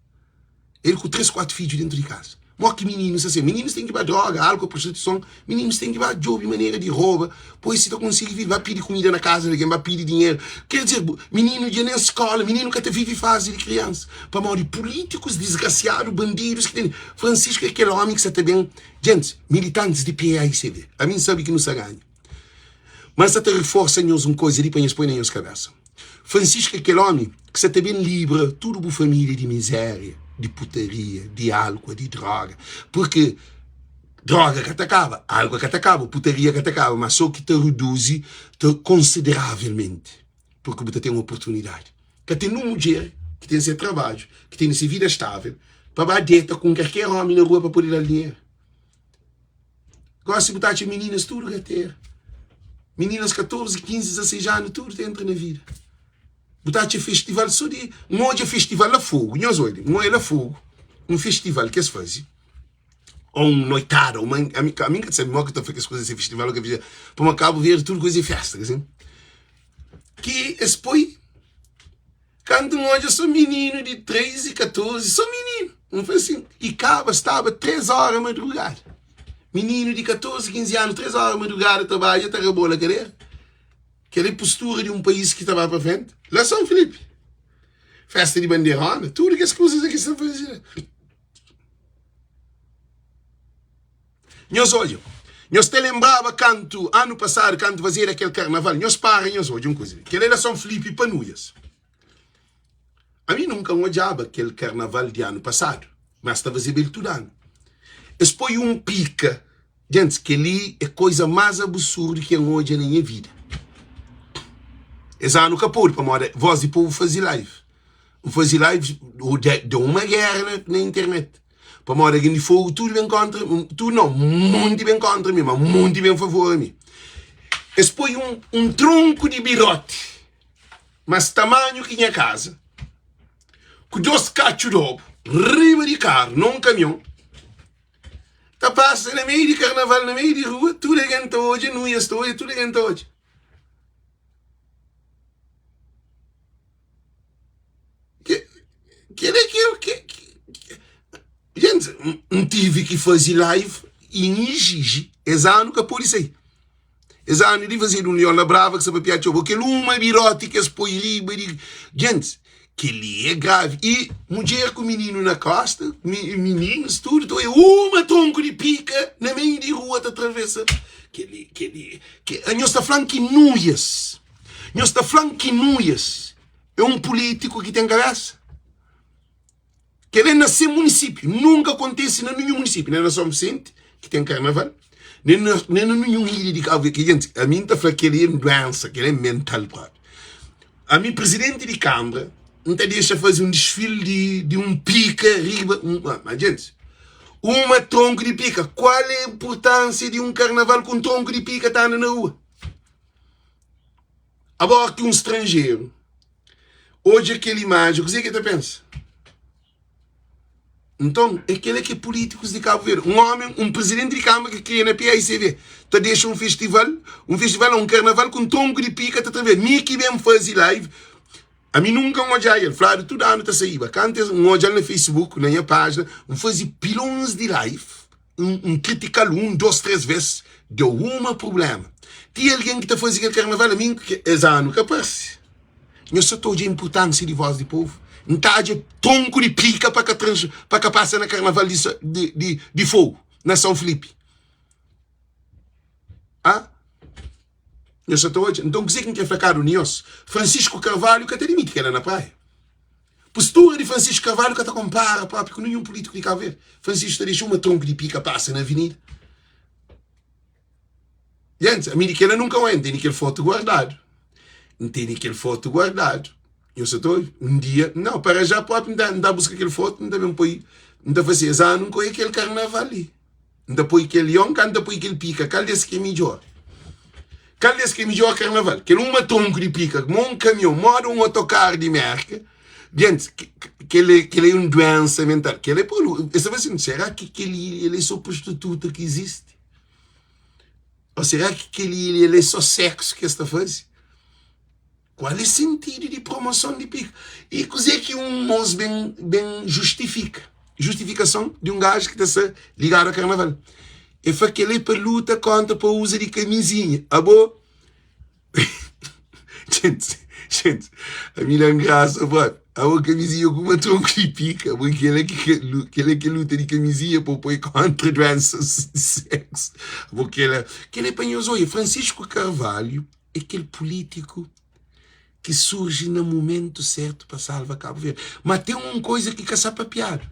El ku 3, 4 fidju dentu di kaza. Mo ki mininus ta ser? Mininus ten ki ba droga, álkol, prostituison. Mininus ten ki ba djobe manera di roba, pois si ta konsigi vive, ba pidi kumida na kaza di algen, ba pidi dinheru. Ker dizer, mininu dja nen skola, mininu ka ta vive fazi di kriansa. Pamodi pulítikus disgrasiadu, bandidus ki ten. Francisco é kel omi ki sa ta ben. Gentis, militantis di PAICV, ami N sabe ki nu sa ganha. Ma N sa ta riforsa nhos un koza li pa nhos poi na nhos kabesa. Francisco é kel omi ki sa ta ben libra tudu bu família di mizéria. Di putaria, di álkua, di dróga. Purki dróga ka ta kaba, álkua ka ta kaba, putaria ka ta kaba, má sô ki ta reduzi ta konsideravelmenti, purki bu ta ten oportunidadi. Ka ten nun mudjer ki ten se trabadju, ki tene se vida stável, pa ba deta ku un kalker ómi na rua pa pode da-l dinheru. Gósi bu ta atxa mininas tudu gateru. Mininas 14, 15, 16 anu tudu ta entra na vida. Bu ta atxa festival sô di. N odja festival la Fogu, nhos odja, N odja la Fogu un festival ki es faze, ô un noitada, uma, ami, ami N ka ta sabe modi ki ta fla kes kuza si é festival ô ka festival, pamodi Kabu Verdi tudu kuza é festa, ka sin? Ki es poi, kantu N odja sô mininu di 13, 14, sô mininu, N fla sin, i kaba staba 3 óra madrugada, mininu di 14, 15 anu, 3 óra madrugada ta badja, ta rabola kadera. Kel é postura di un país ki ta ba pa frenti. La San Filipe, festa di banderona, tudu kes kuzas é ki sta faze la. Nhos odja, nhos ta lenbraba kantu anu pasadu kantu fazeda kel karnaval, nhos para nhos odja un kuza li. Kel é la San Filipe pa Nuias. Ami nunka N odjaba kel karnaval di anu pasadu, mas ta fazeba el tudu anu. Es poi un pika Gentis, kel-li é koiza más abusurdu ki N odja na nha vida. Es anu ka pode, pamodi Voz di Povu faze live. N faze live, deu uma géra na, na internet. Pamodi algen di Fogu tudu ben kóntra, tudu nau, monti ben kóntra mi, ma monti ben favor a mi. Es poi un, un tronku di biroti, mas tamanhu ki nha kaza, ku dos katxu d'obu, riba di karu, na un kamion. Ta pasa na meiu di karnaval, na meiu di rua, tudu algen ta odja, nuias ta odja, tudu algen ta odja. Kel é ki, ki, gente, N tive ki faze live i N exige, es anu ka pode sai. Es anu li fazedu un Lion la Brava ki sa papia txeu bo kel uma biroti ki es poi riba di gentis kel-li é gravi i mudjer ku mininu na kosta mininus tudu ta oia uma tronku di pika na meiu di rua ta travesa kel-li kel-li nhos ta fla-m ki nuias nhos ta fla-m ki nuias é un pulítiku ki ten kabesa. Kel-la é na se munisípiu. Nunka kontise na ninhun munisípiu, nen na Son Visenti, ki ten karnaval, nen na nen na ninhun ilha di Kabu Verdi. Ki ami N ta fla kel-li é un duénsa, kel-li é mental própi. Ami, prizidenti di kanbra, N ta dexa faze un disfili di di un pika riba un ma djentis, uma tronku di pika. Kual é inpurtánsia di un karnaval ku un tronku di pika ta anda na rua? Agora ki un stranjeru odja kel imajen, kuzê ki el ta pensa? Nton, é kel-la ki é pulítikus di Kabu Verdi. Un ómi, un prizidenti di Kâmara ki kria na PAICV, ta dexa un festival, un festival não, un karnaval ku un tronku di pika ta travesa. Mi ki ben faze live, ami nunka N odja el, fladu tudu anu ta saíba. Kantu es, N odja-l na Facebook, na nha pájina, N faze pilons di live. N kritika-l un, dos, tres ves, deu uma prubléma. Ti algen ki ta faze kel karnaval, ami es anu ka parse. Nhos sa ta odja inpurtánsia di vós di povu? N tadja tronku di pika pa ka trans, pa ka pasa na karnaval di, di, di, di Fogu, na São Filipe. Ah? Nhos sa ta odja? Nton, kuzê ki N kre fla kada un di nhos? Francisco Carvalho ka ta dimiti kel-la na praia. Postura di Francisco Carvalho ka ta konpara propi ku ninhun pulítiku di Kabu Verdi. Francisco ta dexa uma tronku di pika pasa na avenida. Gentis, ami di kela nunka oia, N tene kel fotu guardadu. N tene kel fotu guardadu. Nhos sa ta obi? Un dia, nau, para já propi N ta, N ta buska kel fotu, N ta ben poi, N ta fase, es anu N ka oia kel karnaval li. N ta poi kel lion, ka N ta poi kel pika, kal des ki é midjor? Kal des ki é midjor karnaval? Kel uma tronku di pika, mo un kamion, moda un otokaru di Merka. Gentis, kel kel é un duensa mental. Kel é polu, es ta fla sin, será ki kel ilha li é so prostituta ki izisti? Ou será ki kel ilha li é so seksu ki es ta faze? Kual é sentidu di promoson di pika? I kuzê ki un mos ben ben justifika? Justifikason di un gaju ki ta sta ligadu a karnaval. E fla kel-li é pa luta kontra pa uza di kamizinha. Abo Gente, gente, ami da-m grasa, brother. Abo kamizinha ku uma tronku di pika, abo kel-la ki kel-la ki é luta di kamizinha pa poi kontra duensas di seksu. Abo kel-la, kel-la é pa nhos odja. Francisco Carvalho é kel pulítiku. ki surji na mumentu sertu pa salva Kabu Verdi. Ma ten un koiza ki ka sa papiadu.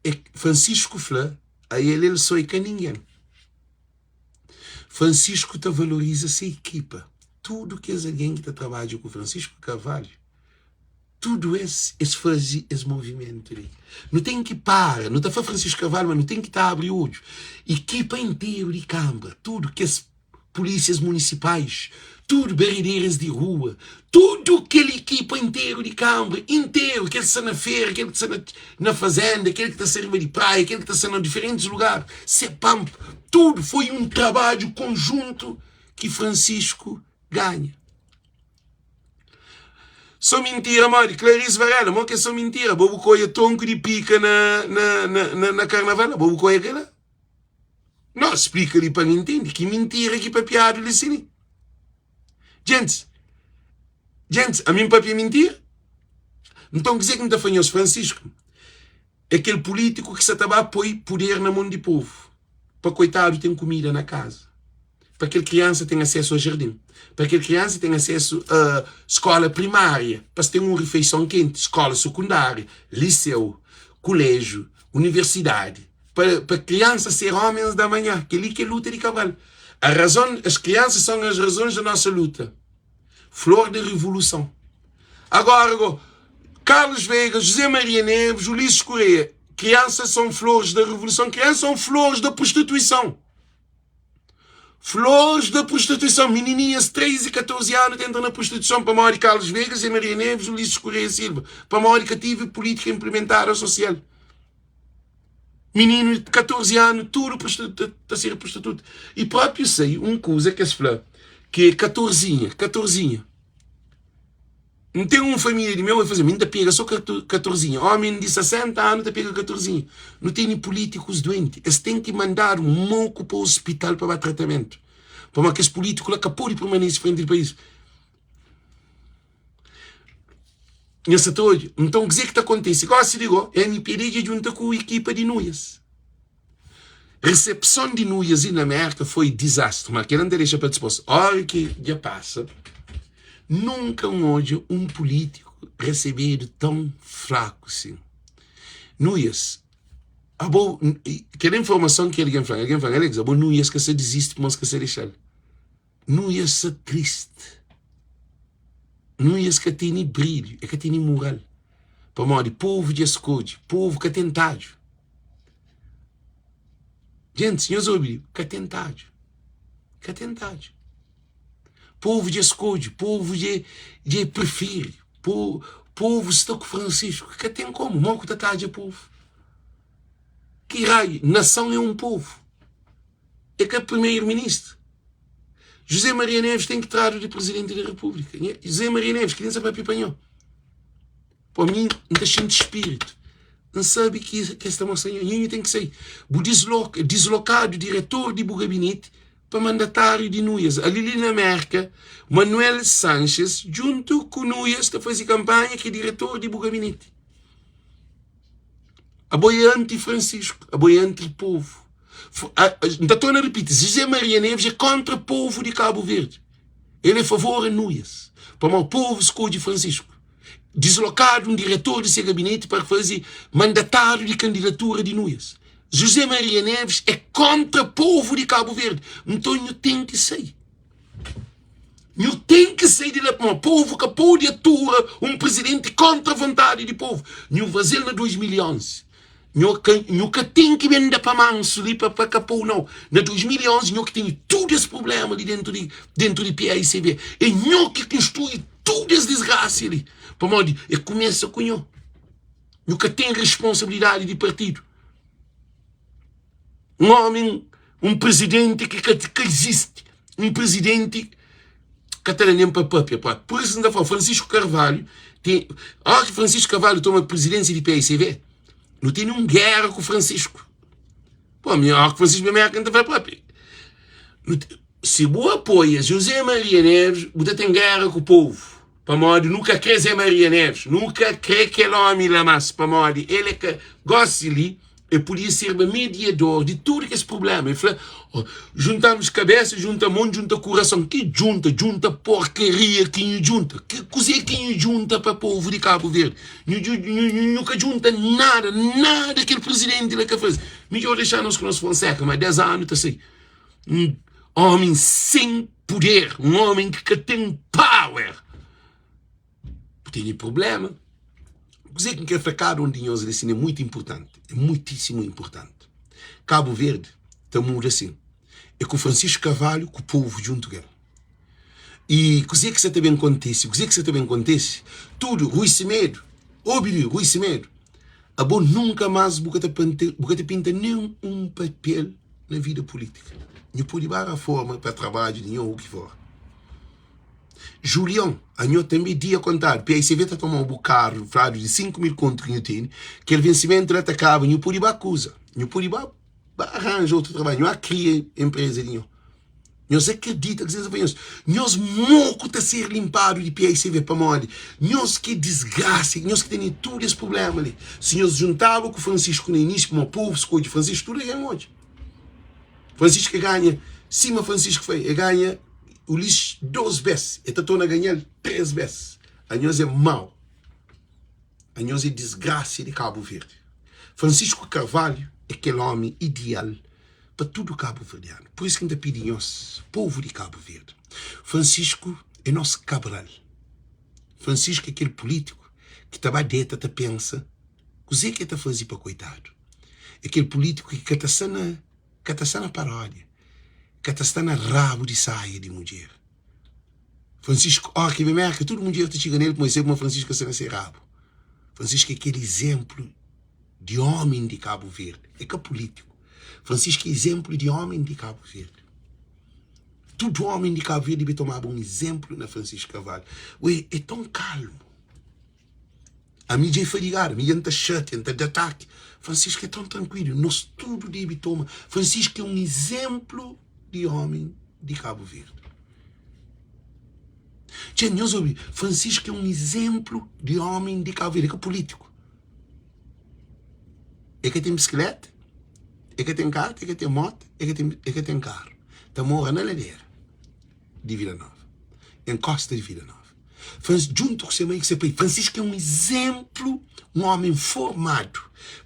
É Francisco fla a el el so é ka ningen. Francisco ta valoriza se ekipa. Tudu kes algen ki ta trabadja ku Francisco Carvalho, tudu es, es faze es movimentu li. Nu ten ki para, nu ta fla Francisco Carvalho, ma nu ten ki ta abri odju. Ekipa interu di Kanbra, tudu kes pulísias munisipais, tudu barideras di rua, tudu kel ekipa interu di Kanbra, interu, kel ki sta na fera, kel ki sta na fazenda, kel ki ta sta riba di praia, kel ki ta sta na diferentis lugar, SEPAMP, tudu foi un trabadju konjuntu ki Francisco ganha. So mintira modi? Clarice Varela, mo ke so mintira? Bo bu koia tronku di pika na na na na karnaval? Bo bu koia kela? No, splika li pa N intende ki mintira ki papiadu li si li. Gentis, gentis, ami N papia mintira? Nton, kuzê ki N ta fla nhos, Francisco é kel pulítiku ki sa ta ba poi puder na mon di povu, pa koitadu ten kumida na kaza, pa kel kriansa ten asesu a jardin, pa kel kriansa ten asesu a skola primária, pa es ten un rifeison kenti, skola sukundária, liseu, kuléjiu, universidadi. Pa, pa criança ser homens da manhã. Kel-li que é luta de Cabral. A razão, as crianças são as razões da nossa luta. Flor da revolução. Agora, go, Carlos Veiga, José Maria Neves, Ulisses Correia. Crianças são flores da revolução. Crianças são flores da prostituição. Flores da prostituição. Menininhas 13 e 14 anos entram na prostituição para morrer Carlos Veiga, José Maria Neves, Ulisses Correia Silva. Para morrer que tive política implementada social. Mininu di 14 anu tudu ta ser prostituta. I propi sai un kuza ki es fla ki é katorzinha, katorzinha. N ten un família di meu, el fla mi N ta pega so katorzinha. Omi di 60 anu ta pega katorzinha. Nu tene pulítikus duenti, es ten ki mandadu moku pa ospital pa ba tratamentu. Pamodi kes pulítiku la ka pode permanese frenti di país. Nha sa ta odja. Nton, kuzê ki ta kontise? Gósi di go, MPD dja djunta ku ekipa di Nuias. Resepson di Nuias li na Mérka foi dizastri, má kel-la N ta dexa pa dipôs. Óra ki dja pasa, nunka N odja un pulítiku resebedu tãu fraku sin. Nuias, abo, kel informason ki algen fla-m, algen fla-m, Alex, abo Nuias ka sa dizisti pamodi es ka sa dexa-l. Nuias sta tristi. Nuias ka tene brilhu, e ka tene mural. Pamodi povu dja skodje, povu ka ten tadju. Gentis, nhos obi, ka ten tadju. Ka ten tadju. Povu dja skodje, povu dja, dja prifiri. Po, povu sta ku Francisco. Ka ten komu, mo ku ta tadja povu. Ki raio, nação é um povo. É ka primeiro ministro. José Maria Neves tem que tradu di presidente da República. José Maria Neves, que nem sabe papia pa nho. Pa mim, N ta xinti spiritu. N sabe ki ki es ta mostra nho. Nho tem que sai. Bu disloca, dislocadu diretor di bu gabinete pa mandatário di Nuias. Ali li na Amérika, Manuel Sanchez, junto ku Nuias, ta faze campanha ki é diretor di bu gabinete. Abo é anti-Francisco, abo é anti-povo. N ta torna ripiti, José Maria Neves é kontra povo di Cabo Verde. El é favor a Nuias. Pamodi povo skodje Francisco. Dislokadu un diretor di se gabinete para faze mandatário di kandidatura di Nuias. José Maria Neves é kontra povo di Cabo Verde. Nton nhu ten ki sai. Nhu ten ki sai di la pamodi povu ka pode atura un prizidenti kontra vontadi di povu. Nhu faze-l na 2011. Nhu ka, nhu ka ten ki ben da pa mansu li pa, pa ka pou nau. Na 2011 nhu ki tene tudu es prublema li dentu di, dentu di PAICB. É nhu ki konstrui tudu es disgrasia li. Pamodi e kumesa ku nhu. Nhu ka ten responsabilidadi di partidu. Un ómi, un prizidenti ki ka ka izisti, un prizidenti ka ta da nen pa pâpia própi. Pur isu N ta fla, Francisco Carvalho ten, óra ki Francisco Carvalho toma prizidénsia di PAICV, nu tene un géra ku Francisco. Pô, mi óra ki Francisco ben Mérka N ta fla própi, nu si bu apoia José Maria Neves, bu ta ten géra ku povu, pamodi nu ka krê Zé Maria Neves, nu ka krê kel ómi la más, pamodi el é ka, gósi li. El podia serba mediador di tudu kes prubléma. El fla, Juntamos kabésa, junta mon, junta kurason. Ki djunta? Djunta porkaria ki nhu djunta. Ki kuzê ki nhu djunta pa povu di Kabu Verdi? Nhu, nhu, nhu ka djunta nada, nada kel prizidenti la ka faze. Midjór dexa nos ku nos Fonseca, ma 10 anu ta sai. Un ómi sen puder, un ómi ki ka ten power. Bu tene prubléma. Kuzê ki N krê fla kada un di nhos li sin é mutu inpurtanti, é muitísimu inpurtanti. Kabu Verdi ta muda sin, é ku Francisco Carvalho ku povu djuntu ku el. I kuzê ki sa ta ben kontise? Kuzê ki sa ta ben kontise? Tudu, Rui Semedo, obi li, Rui Semedo, abo nunka más bu ka ta bu ka ta pinta nen un papel na vida pulítika. Nhu pode ba raforma pa trabadju di nho u ki for. Julion, anho tanbe dia kontadu. PICV ta tomau bu karu fladu di 5 mil kontu ki nhu tene, kel vensimentu la ta kaba, nhu pode ba kuza, nhu pode ba ba ranja otu trabadju, nhu a kria enpreza di nho. Nhos akredita kuzê ki N sta fla nhos? Nhos moku ta ser linpadu di PICV pamodi nhos ki é disgrasa, nhos ki tene tudu es prubléma li. Si nhos juntaba ku Francisco na inísiu, pamodi povu skodje Francisco, tudu algen odja. Francisco ganha sima Francisco foi, e ganha Ulisses 2 bes, e ta torna ganhal 3 bes. Anhos é mau. Anhos é disgrasia di Cabo Verde. Francisco Carvalho é kel homi ideal pa tudu cabo verdiano. Por isso ki N ta pidi nhos, povo di Cabo Verde, Francisco é nos Cabral. Francisco é kel político ki ta ba deta ta pensa kuzê ki el ta faze pa koitadu. É kel pulítiku ki ka ta sta na ka ta sta na paródia, ka ta sta na rabu di saia di mudjer. Francisco, óra ki ben Mérka, tudu mudjer ta txiga na el pamodi sabe ma Francisco ka sta na se rabu. Francisco é kel izénplu di ómi di Kabu Verdi, é ka pulítiku. Francisco é izénplu di ómi di Kabu Verdi. Tudu ómi di Kabu Verdi debe tomaba un izénplu na Francisco Carvalho. Ué, é ton kalmu. Ami dja é fadigadu, ami dja N ta xatia, N ta da ataki. Francisco é tão trankuilu, nos tudu debe toma. Francisco é un izénplu di ómi di Kabu Verdi. Txê, nhos obi, Francisco é un izénplu di ómi di Kabu Verdi, é ka pulítiku. É ka ten bisikleta, é ka ten karta, é ka ten moto, é ka ten, é ka ten karu. Ta mora na ladera. di Vila Nova, em Costa di Vila Nova. Frans, djuntu ku se mãe ku se pai. Francisco é um exemplo, um homem formado,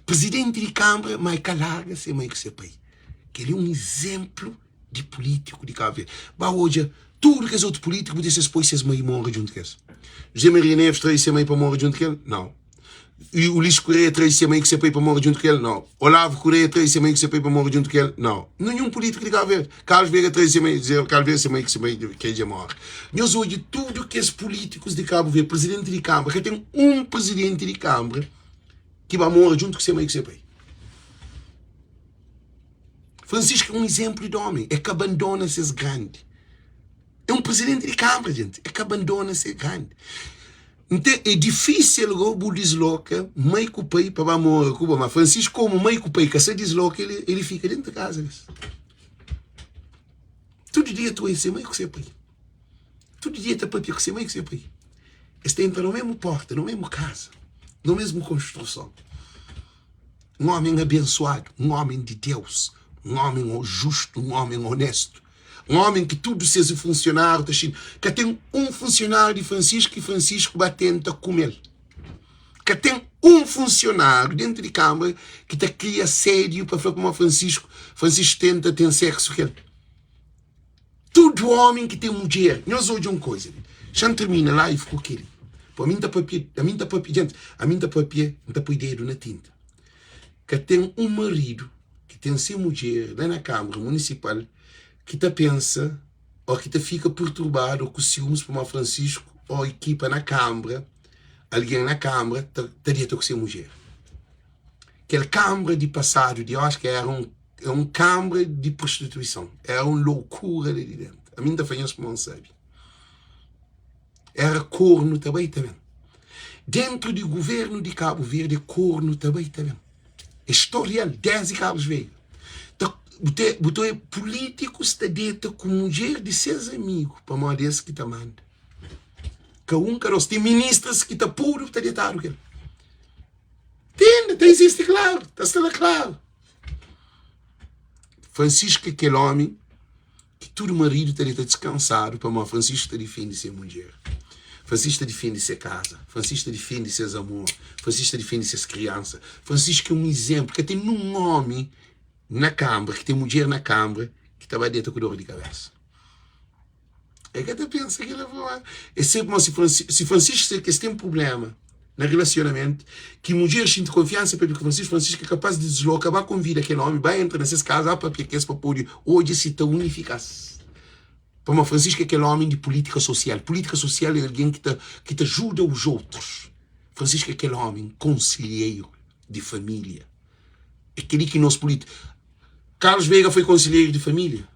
presidente di Câmara, ma e ka larga se mãe ku se pai. Kel é um exemplo di político di Cabo Verde. Ba odja tudo kes outro político, bu ta ses poi ses mãe mora djuntu ku es. José Maria Neves trai se mãe pa mora djuntu ku el? Não. E Ulisses Correia trai se mãe ku se pai pa mora djuntu ku el? Não. Olavo Correia trai se mãe ku se pai pa mora djuntu ku el? Não. Nenhum político de Cabo Verde. Carlos Veiga trai se mãe, Carlos Veiga se mãe ku se pai ke dja morre. Nhos odja tudo kes políticos de Cabo Verde, presidente de Câmara, ka ten um presidente de Câmara ki ba mora djuntu ku se mãe ku se pai. Francisco é um exemplo de homem, é ka abandona ses grande. É um presidente de Câmara, gente, é ka abandona ses grande. Nte é difícil go bu disloka mai ku pai pa ba mora ku bo, ma Francisco komu mai ku pai ka sa disloka ele, ele fika dentro de casa des. Tudu dia ta oia se mai ku se pai. Tudu dia ta papia ku se mai ku se pai. Es ta entra na mesmu porta, na mesmu casa, na mesmu construção. Un ómi abensuadu, un ómi di Deus, un ómi justu, un ómi onéstu, un ómi ki tudu ses funsionáriu ta xinti. Ka ten un funsionáriu di Francisco ki Francisco ba tenta kume-l. Ka ten un funsionáriu déntu di Kánmara ki ta kria asédiu pa fla kuma Francisco, Francisco tenta ten séksu ku el. Tudu ómi ki ten mudjer, nhos odja un koza li, xa-m tirmina live ku kel-li, po ami N ta papia, ami N ta papia, djenti, ami N ta papia, N ta poi dedu na tinta. Ka ten un maridu ki ten se mudjer la na Kánmara Munisipal ki ta pensa ô ki ta fika perturbadu ô ku siumis pamodi Francisco ô ekipa na Kánmara, algen na Kánmara ta ta deta ku se mudjer. Kel Kánmara di pasadu di oxi ki éra un É un kanbra di prostituison. Éra un lokura la di déntu. Ami N ta fla nhos pamodi N sabe. Éra kornu ta bai ta ben. Déntu di govérnu di Kabu Verdi é kornu ta bai ta ben. É storial, désdi Carlos Veiga. Ta, bu ta, bu ta oia pulítikus ta deta ku mudjer di ses amigu pamodi es ki ta manda. Ka un, ka dos. Ten ministras ki ta podu ta detadu ku el. Tenda ten. Ta izisti klaru, ta sta la klaru. Francisco é kel omi ki tudu maridu ta deta diskansadu pamodi Francisco ta difende se mudjer, Francisco ta difende se kaza, Francisco ta difende ses amor, Francisco ta difende ses kriansa. Francisco é un izénplu. Ka ten nun omi na kanbra ki ten mudjer na kanbra ki ta ba deta ku dor di kabésa. É ka ta pensa ki la fora. É sempre mo si Francisco, si Francisco se kes tem problema na relacionamento, ki mudjer xinti konfiansa pa ku Francisco, Francisco é kapaz di desloka, ba konvida kel omi, ba entra na ses kaza, ba papia kes pa podi odja si ta unifikas. Pamo Francisco é kel omi di politika sosial. Politika sosial é algen ki ta ki ta ajuda os outros. Francisco é kel omi konselheiro di familia. É keli ki nos politi. Carlos Veiga foi konselheiro di familia.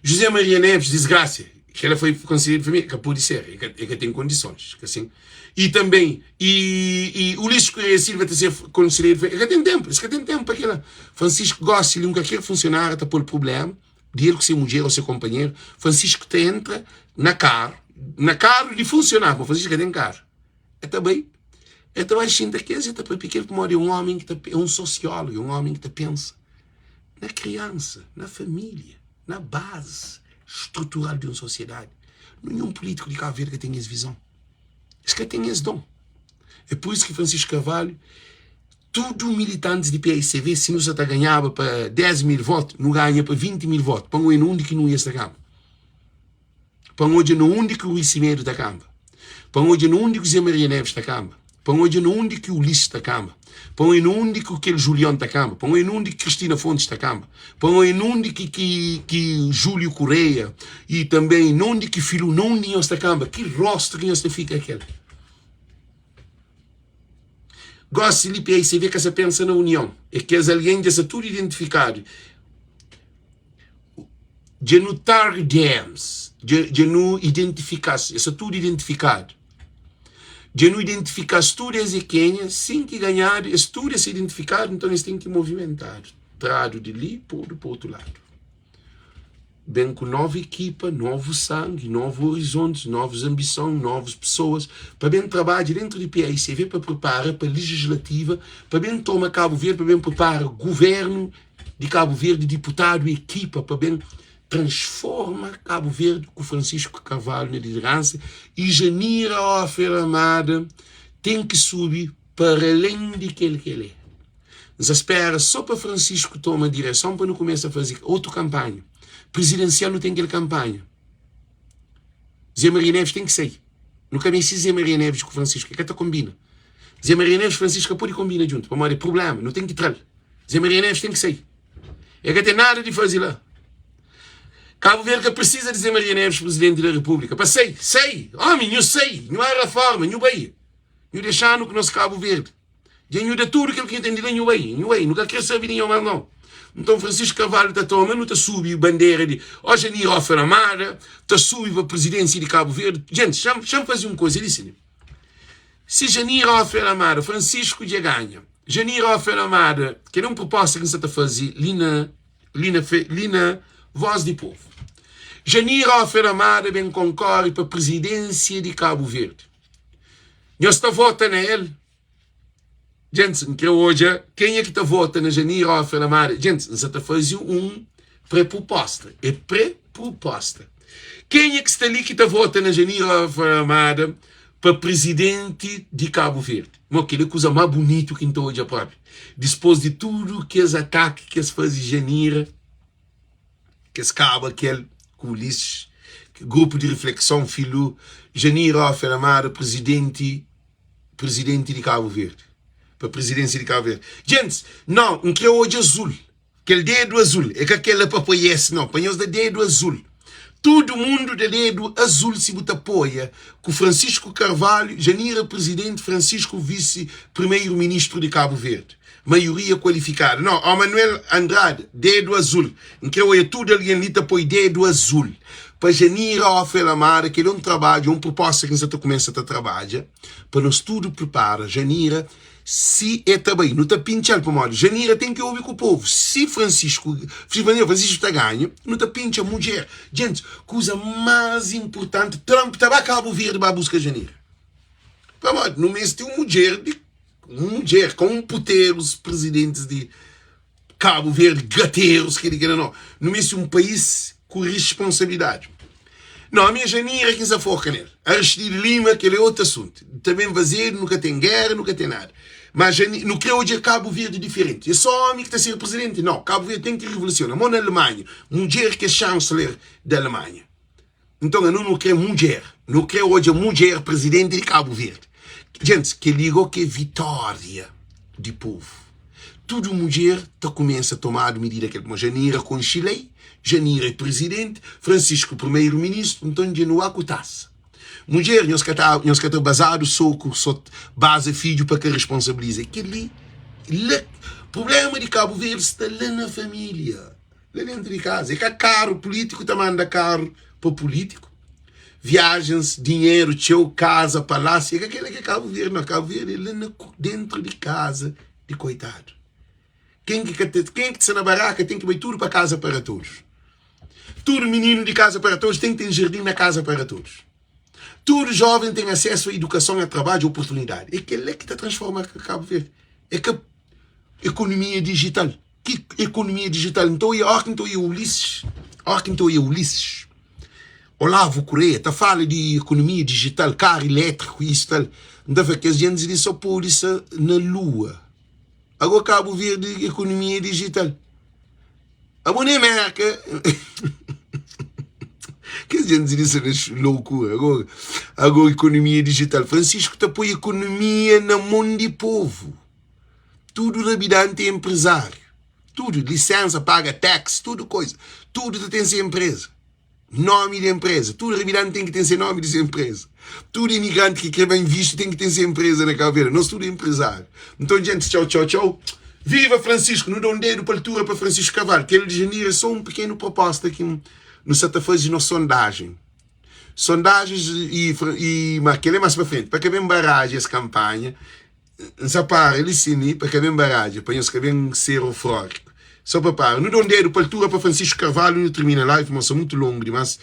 José Maria Neves, desgracia, kel-la foi conselheiro de família, ka pode ser, e ka, e ka tem condições, ka assim. E também, e, e Ulisses Correia Silva ta ser conselheiro de família, e ka tem tempo, es ka tem tempo pa kel-la. Francisco gosta li, um ka ker funcionário ta pôl problema, di el ku se mudjer ou se companheiro, Francisco ta entra na carro, na carro di funcionário, ma Francisco ka tem carro, e ta bai, e ta bai xinta kes, e ta papia kel, pamodi é um homem ki ta, é um sociólogo, é um homem ki ta pensa. na kriansa, na família, na bazi strutural di un sosiedadi. Ninhun pulítiku di Kabu Verdi ka ten es vizon. Es ka ten es don. É pur isu ki Francisco Carvalho, tudu militantis di paicv, si nu sa ta ganhaba pa 10 mil votu, nu ganha pa 20 mil votu, pa N oja na undi ki nu ia sta kanba. Pa N odja na undi ki Rui Semedo ta kanba. Pa N odja na undi ki Zé Maria Neves ta kanba. Pa N odja na undi ki Ulisses ta kanba. Pa N odja na undi ki kel Julion ta kanba. Pa N odja na undi ki Cristina Fontes ta kanba. Pa N odja na undi ki ki ki Júlio Correia e tanbê na undi ki Filu, na undi nhos ta kanba. Ki rostu ki nhos ta fika kel? Gosi li PICV ka sa pensa na union. É kes algen dja sa tudu identifikadu. Dja nu tardems, dja, dja nu identifikas, es sta tudu identifikadu. Dja nu identifikas tudu es é kenha, sin ki ganhadu, es tudu es identifikadu, nton es ten ki movimentadu, tradu di li, podu pa otu ladu. Ben ku novu ekipa, novu sangi, novu orizontis, novus anbison, novus pesoas, pa ben trabadja dentru di PAICV pa pripara pa legislativa, pa ben toma Kabu Verdi, pa ben pripara guvernu di Kabu Verdi, diputadu e ekipa pa ben transforma Kabu Verdi ku Francisco Carvalho na lideransa e Janira Hoffer Amada ten ki subi para alen di kel ki el é. N sa spera so pa Francisco toma direson pa nu kumesa faze otu kanpanha prizidensial. Nu ten kel kanpanha Zé Maria Neves ten ki sai. Nu ka meste Zé Maria Neves ku Francisco, e ka ta konbina. Zé Maria Neves Francisco ka pode konbina djuntu pamodi é prubléma, nu ten ki tra-l. Zé Maria Neves ten ki sai. E ka ten nada di faze la. Kabu Verdi ka precisa di Zé Maria Neves presidente da República. Pa sai, sai! Homi, nhu sai! Nhu era forma, nhu bai. Nhu deixanu ku nos Kabu Verdi. Dja nhu da tudu kel ki nhu ten di da, nhu bai, nhu bai. Nu ka kre sabe di nho mas nau. Nton Francisco Carvalho ta toma, nu ta subi bandera di Ojanir Ofer Amada, ta subi pa presidência di Kabu Verdi. Gente, xa-m faze un koza li, sinhor. Si Janir Ofer Amada, Francisco dja ganha. Janir Ofer Amada, kel é un proposta ki N sa ta faze li na, li na, li na Voz di Povo. Janir Ofer Amada ben konkore pa prezidensia di Kabu Verdi. Nhos ta vota na el? Gentis, N kre odja kenha ki ta vota na Janir Ofer Amada. Gentis, N sa ta faze un pre-proposta. É pre-proposta. Kenha ki sta li ki ta vota na Janir Ofer Amada pa prizidenti di Kabu Verdi? Mo, kel é kuza má bunitu ki N ta odja propi. Dispôs di tudu kes ataki ki es faze Janira, ki es kaba kel ku Ulisses, grupu di riflekson Filú, Janira Ofer Amada, prizidenti prizidenti di Kabu Verdi. Pa prizidênsia di Kabu Verdi. Gentis, nau, N kre odja azul. Kel dedu azul, é ka kel la pa poi S nau, pa nhos da dedu azul. Tudu mundu da dedu azul si bu ta apoia ku Francisco Carvalho, Janira Presidente, Francisco Vice Primeiro Ministro di Kabu Verdi. Maioria kualifikadu. Nau, ó Manuel Andrade, dedu azul. N kre oia tudu algen li ta poi dedu azul pa Janira Ofel Amada. Kel é un trabadju, é un proposta ki N sa ta kumesa ta trabadja pa nos tudu pripara. Janira Si e ta bai, nu ta pintxa-l pamodi Janira ten ki obi ku povu. Si Francisco, si Francisco ta ganha, nu ta pintxa mudjer. Gentis, kuza más inpurtanti, Trump ta ba Kabu Verdi ba buska Janira. Pamodi nu meste un mudjer di. Un mudjer ka un puterus prizidentis di Kabu Verdi gaterus keli kela no. Nu meste un pais ku risponsabilidadi. No ami é Janira ki N sa foka nel. Aristide Lima kel é otu asuntu. Ta ben fazedu nu ka ten gera nu ka ten nada. Ma Jani nu kre odja Kabu Verdi diferenti. É so omi ki ta ser prizidenti? No, Kabu Verdi ten ki rivolusiona. Mo na Alemanha mudjer ki é chanceler di Alemanha. Nton anu nu kre mudjer, nu kre odja mudjer prizidenti di Kabu Verdi. Gentis, kel-li go ki é vitória di povu. Tudu mudjer ta kumesa tomadu midida kel pamodi Janira konxe lei, Janira é prizidenti, Francisco primeru ministru, nton dja nu ba ku tasa. Mudjer, nhos ka ta nhos ka ta bazadu so ku so baza fidju pa ka responsabiliza. Kel-li la prubléma di Kabu Verdi sta la na família. La dentu di kaza. É ka karu, pulítiku ta manda karu pa pulítiku. Viajens, dinheru txeu, kaza, palásiu. É ka kel-la ki é Kabu Verdi, nau. Kabu Verdi é la na dentu di kaza di koitadu. Ken ki ka ta, ken ki sta na baraka ten ki bai tudu pa kaza para todos. Tudu mininu di kaza para todos ten ki ten jardin na kaza para todos. Tudu jóven ten asesu a idukason, a trabadju, oportunidadi. É kel-la ki ta transforma Kabu Verdi. É ka ekonomia dijital. Ki ekonomia dijital? N ta oia, óra ki N ta oia Ulisses, óra ki N ta oia Ulisses, Olavo Correia ta fala di ekonomia dijital, karu ilétriku, isu tal, N ta fla kes jentis li só pode sta na lua. Agó Kabu Verdi ekonomia dijital. Abo na Merka kes jentis li sta na loukura. Agó, agó ekonomia dijital. Francisco ta poi ekonomia na mon di povu. Tudu rabidanti é enprezáriu. Tudu, lisensa, paga tax, tudu koisa. Tudu ta ten se enpreza. Nomi di enpreza. Tudu rabidanti ten ki ten se nomi di se enpreza. Tudu imigranti ki kre ben vistu ten ki ten se enpreza na Kabu Verdi. Nos tudu é enprezáriu. Nton, djentis, txau, txau, txau. Viva Francisco! Nu da un dedu pa altura pa Francisco Carvalho. Kel di Janira é só un pikenu proposta ki nu sa ta faze nos sondajen. Sondagens i, i ma kel é mas pa frenti. Pa ka ben baraja es kanpanha. N sa para li sin li pa ka ben baradja, pa nhos ka ben ser eufóriku. Só pa para. Nu da un dedu pa altura pa Francisco Carvalho nu termina live, mo sta mutu longu dimas.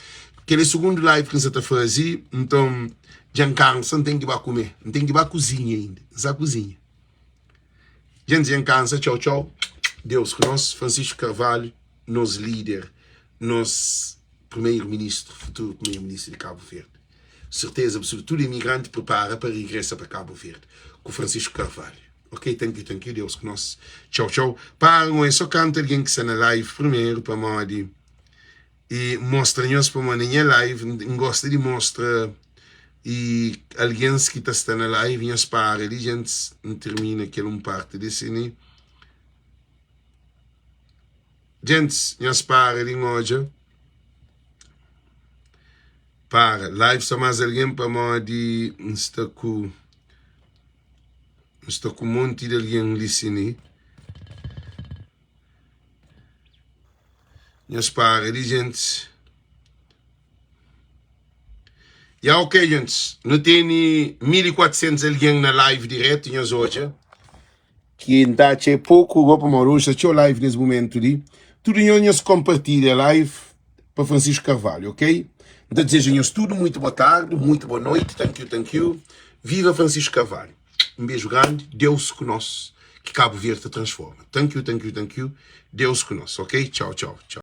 Kel é sugundu live ki N sa ta faze, nton dja N kansa, N ten ki ba kume, N ten ki ba kuzinha inda, N sa kuzinha. Dja N kansa, txau txau. Deus ku nos, Francisco Carvalho, nos líder, nos primeiro ministro, futuro primeiro ministro di Cabo Verde. Serteza absoluta, tudo imigrante prepara pa regressa pa Cabo Verde ku Francisco Carvalho. Ok, thank you, thank you, Deus ku nos. Tchau, tchau. Para um é só canta alguém que está na live primeiro pamodi e mostra nhos pamodi na nha live n gosta di mostra e alguém ki ta sta na live nhos para li gente n termina kel um parte desse ni. Gentis, nhos para di n'odja. Para, live sta más algen pamodi N sta ku N sta ku monti di algen li si ni. Nhos para di gentis. Ya ok gentis, nu tene 1400 algen na live diretu, nhos odja. Ki N ta atxa é poku go pamodi oji sta txeu live nes mumentu li. Tudu nhos nhos konpartilha live pa Francisco Carvalho, ok? N ta dizeja nhos tudu muitu boa tardi, muitu boa noiti, thank you, thank you. Viva Francisco Carvalho. Un beju grandi, Deus ku nos, ki Kabu Verdi ta transforma. Thank you, thank you, thank you. Deus ku nos, ok? Txau, txau, txau.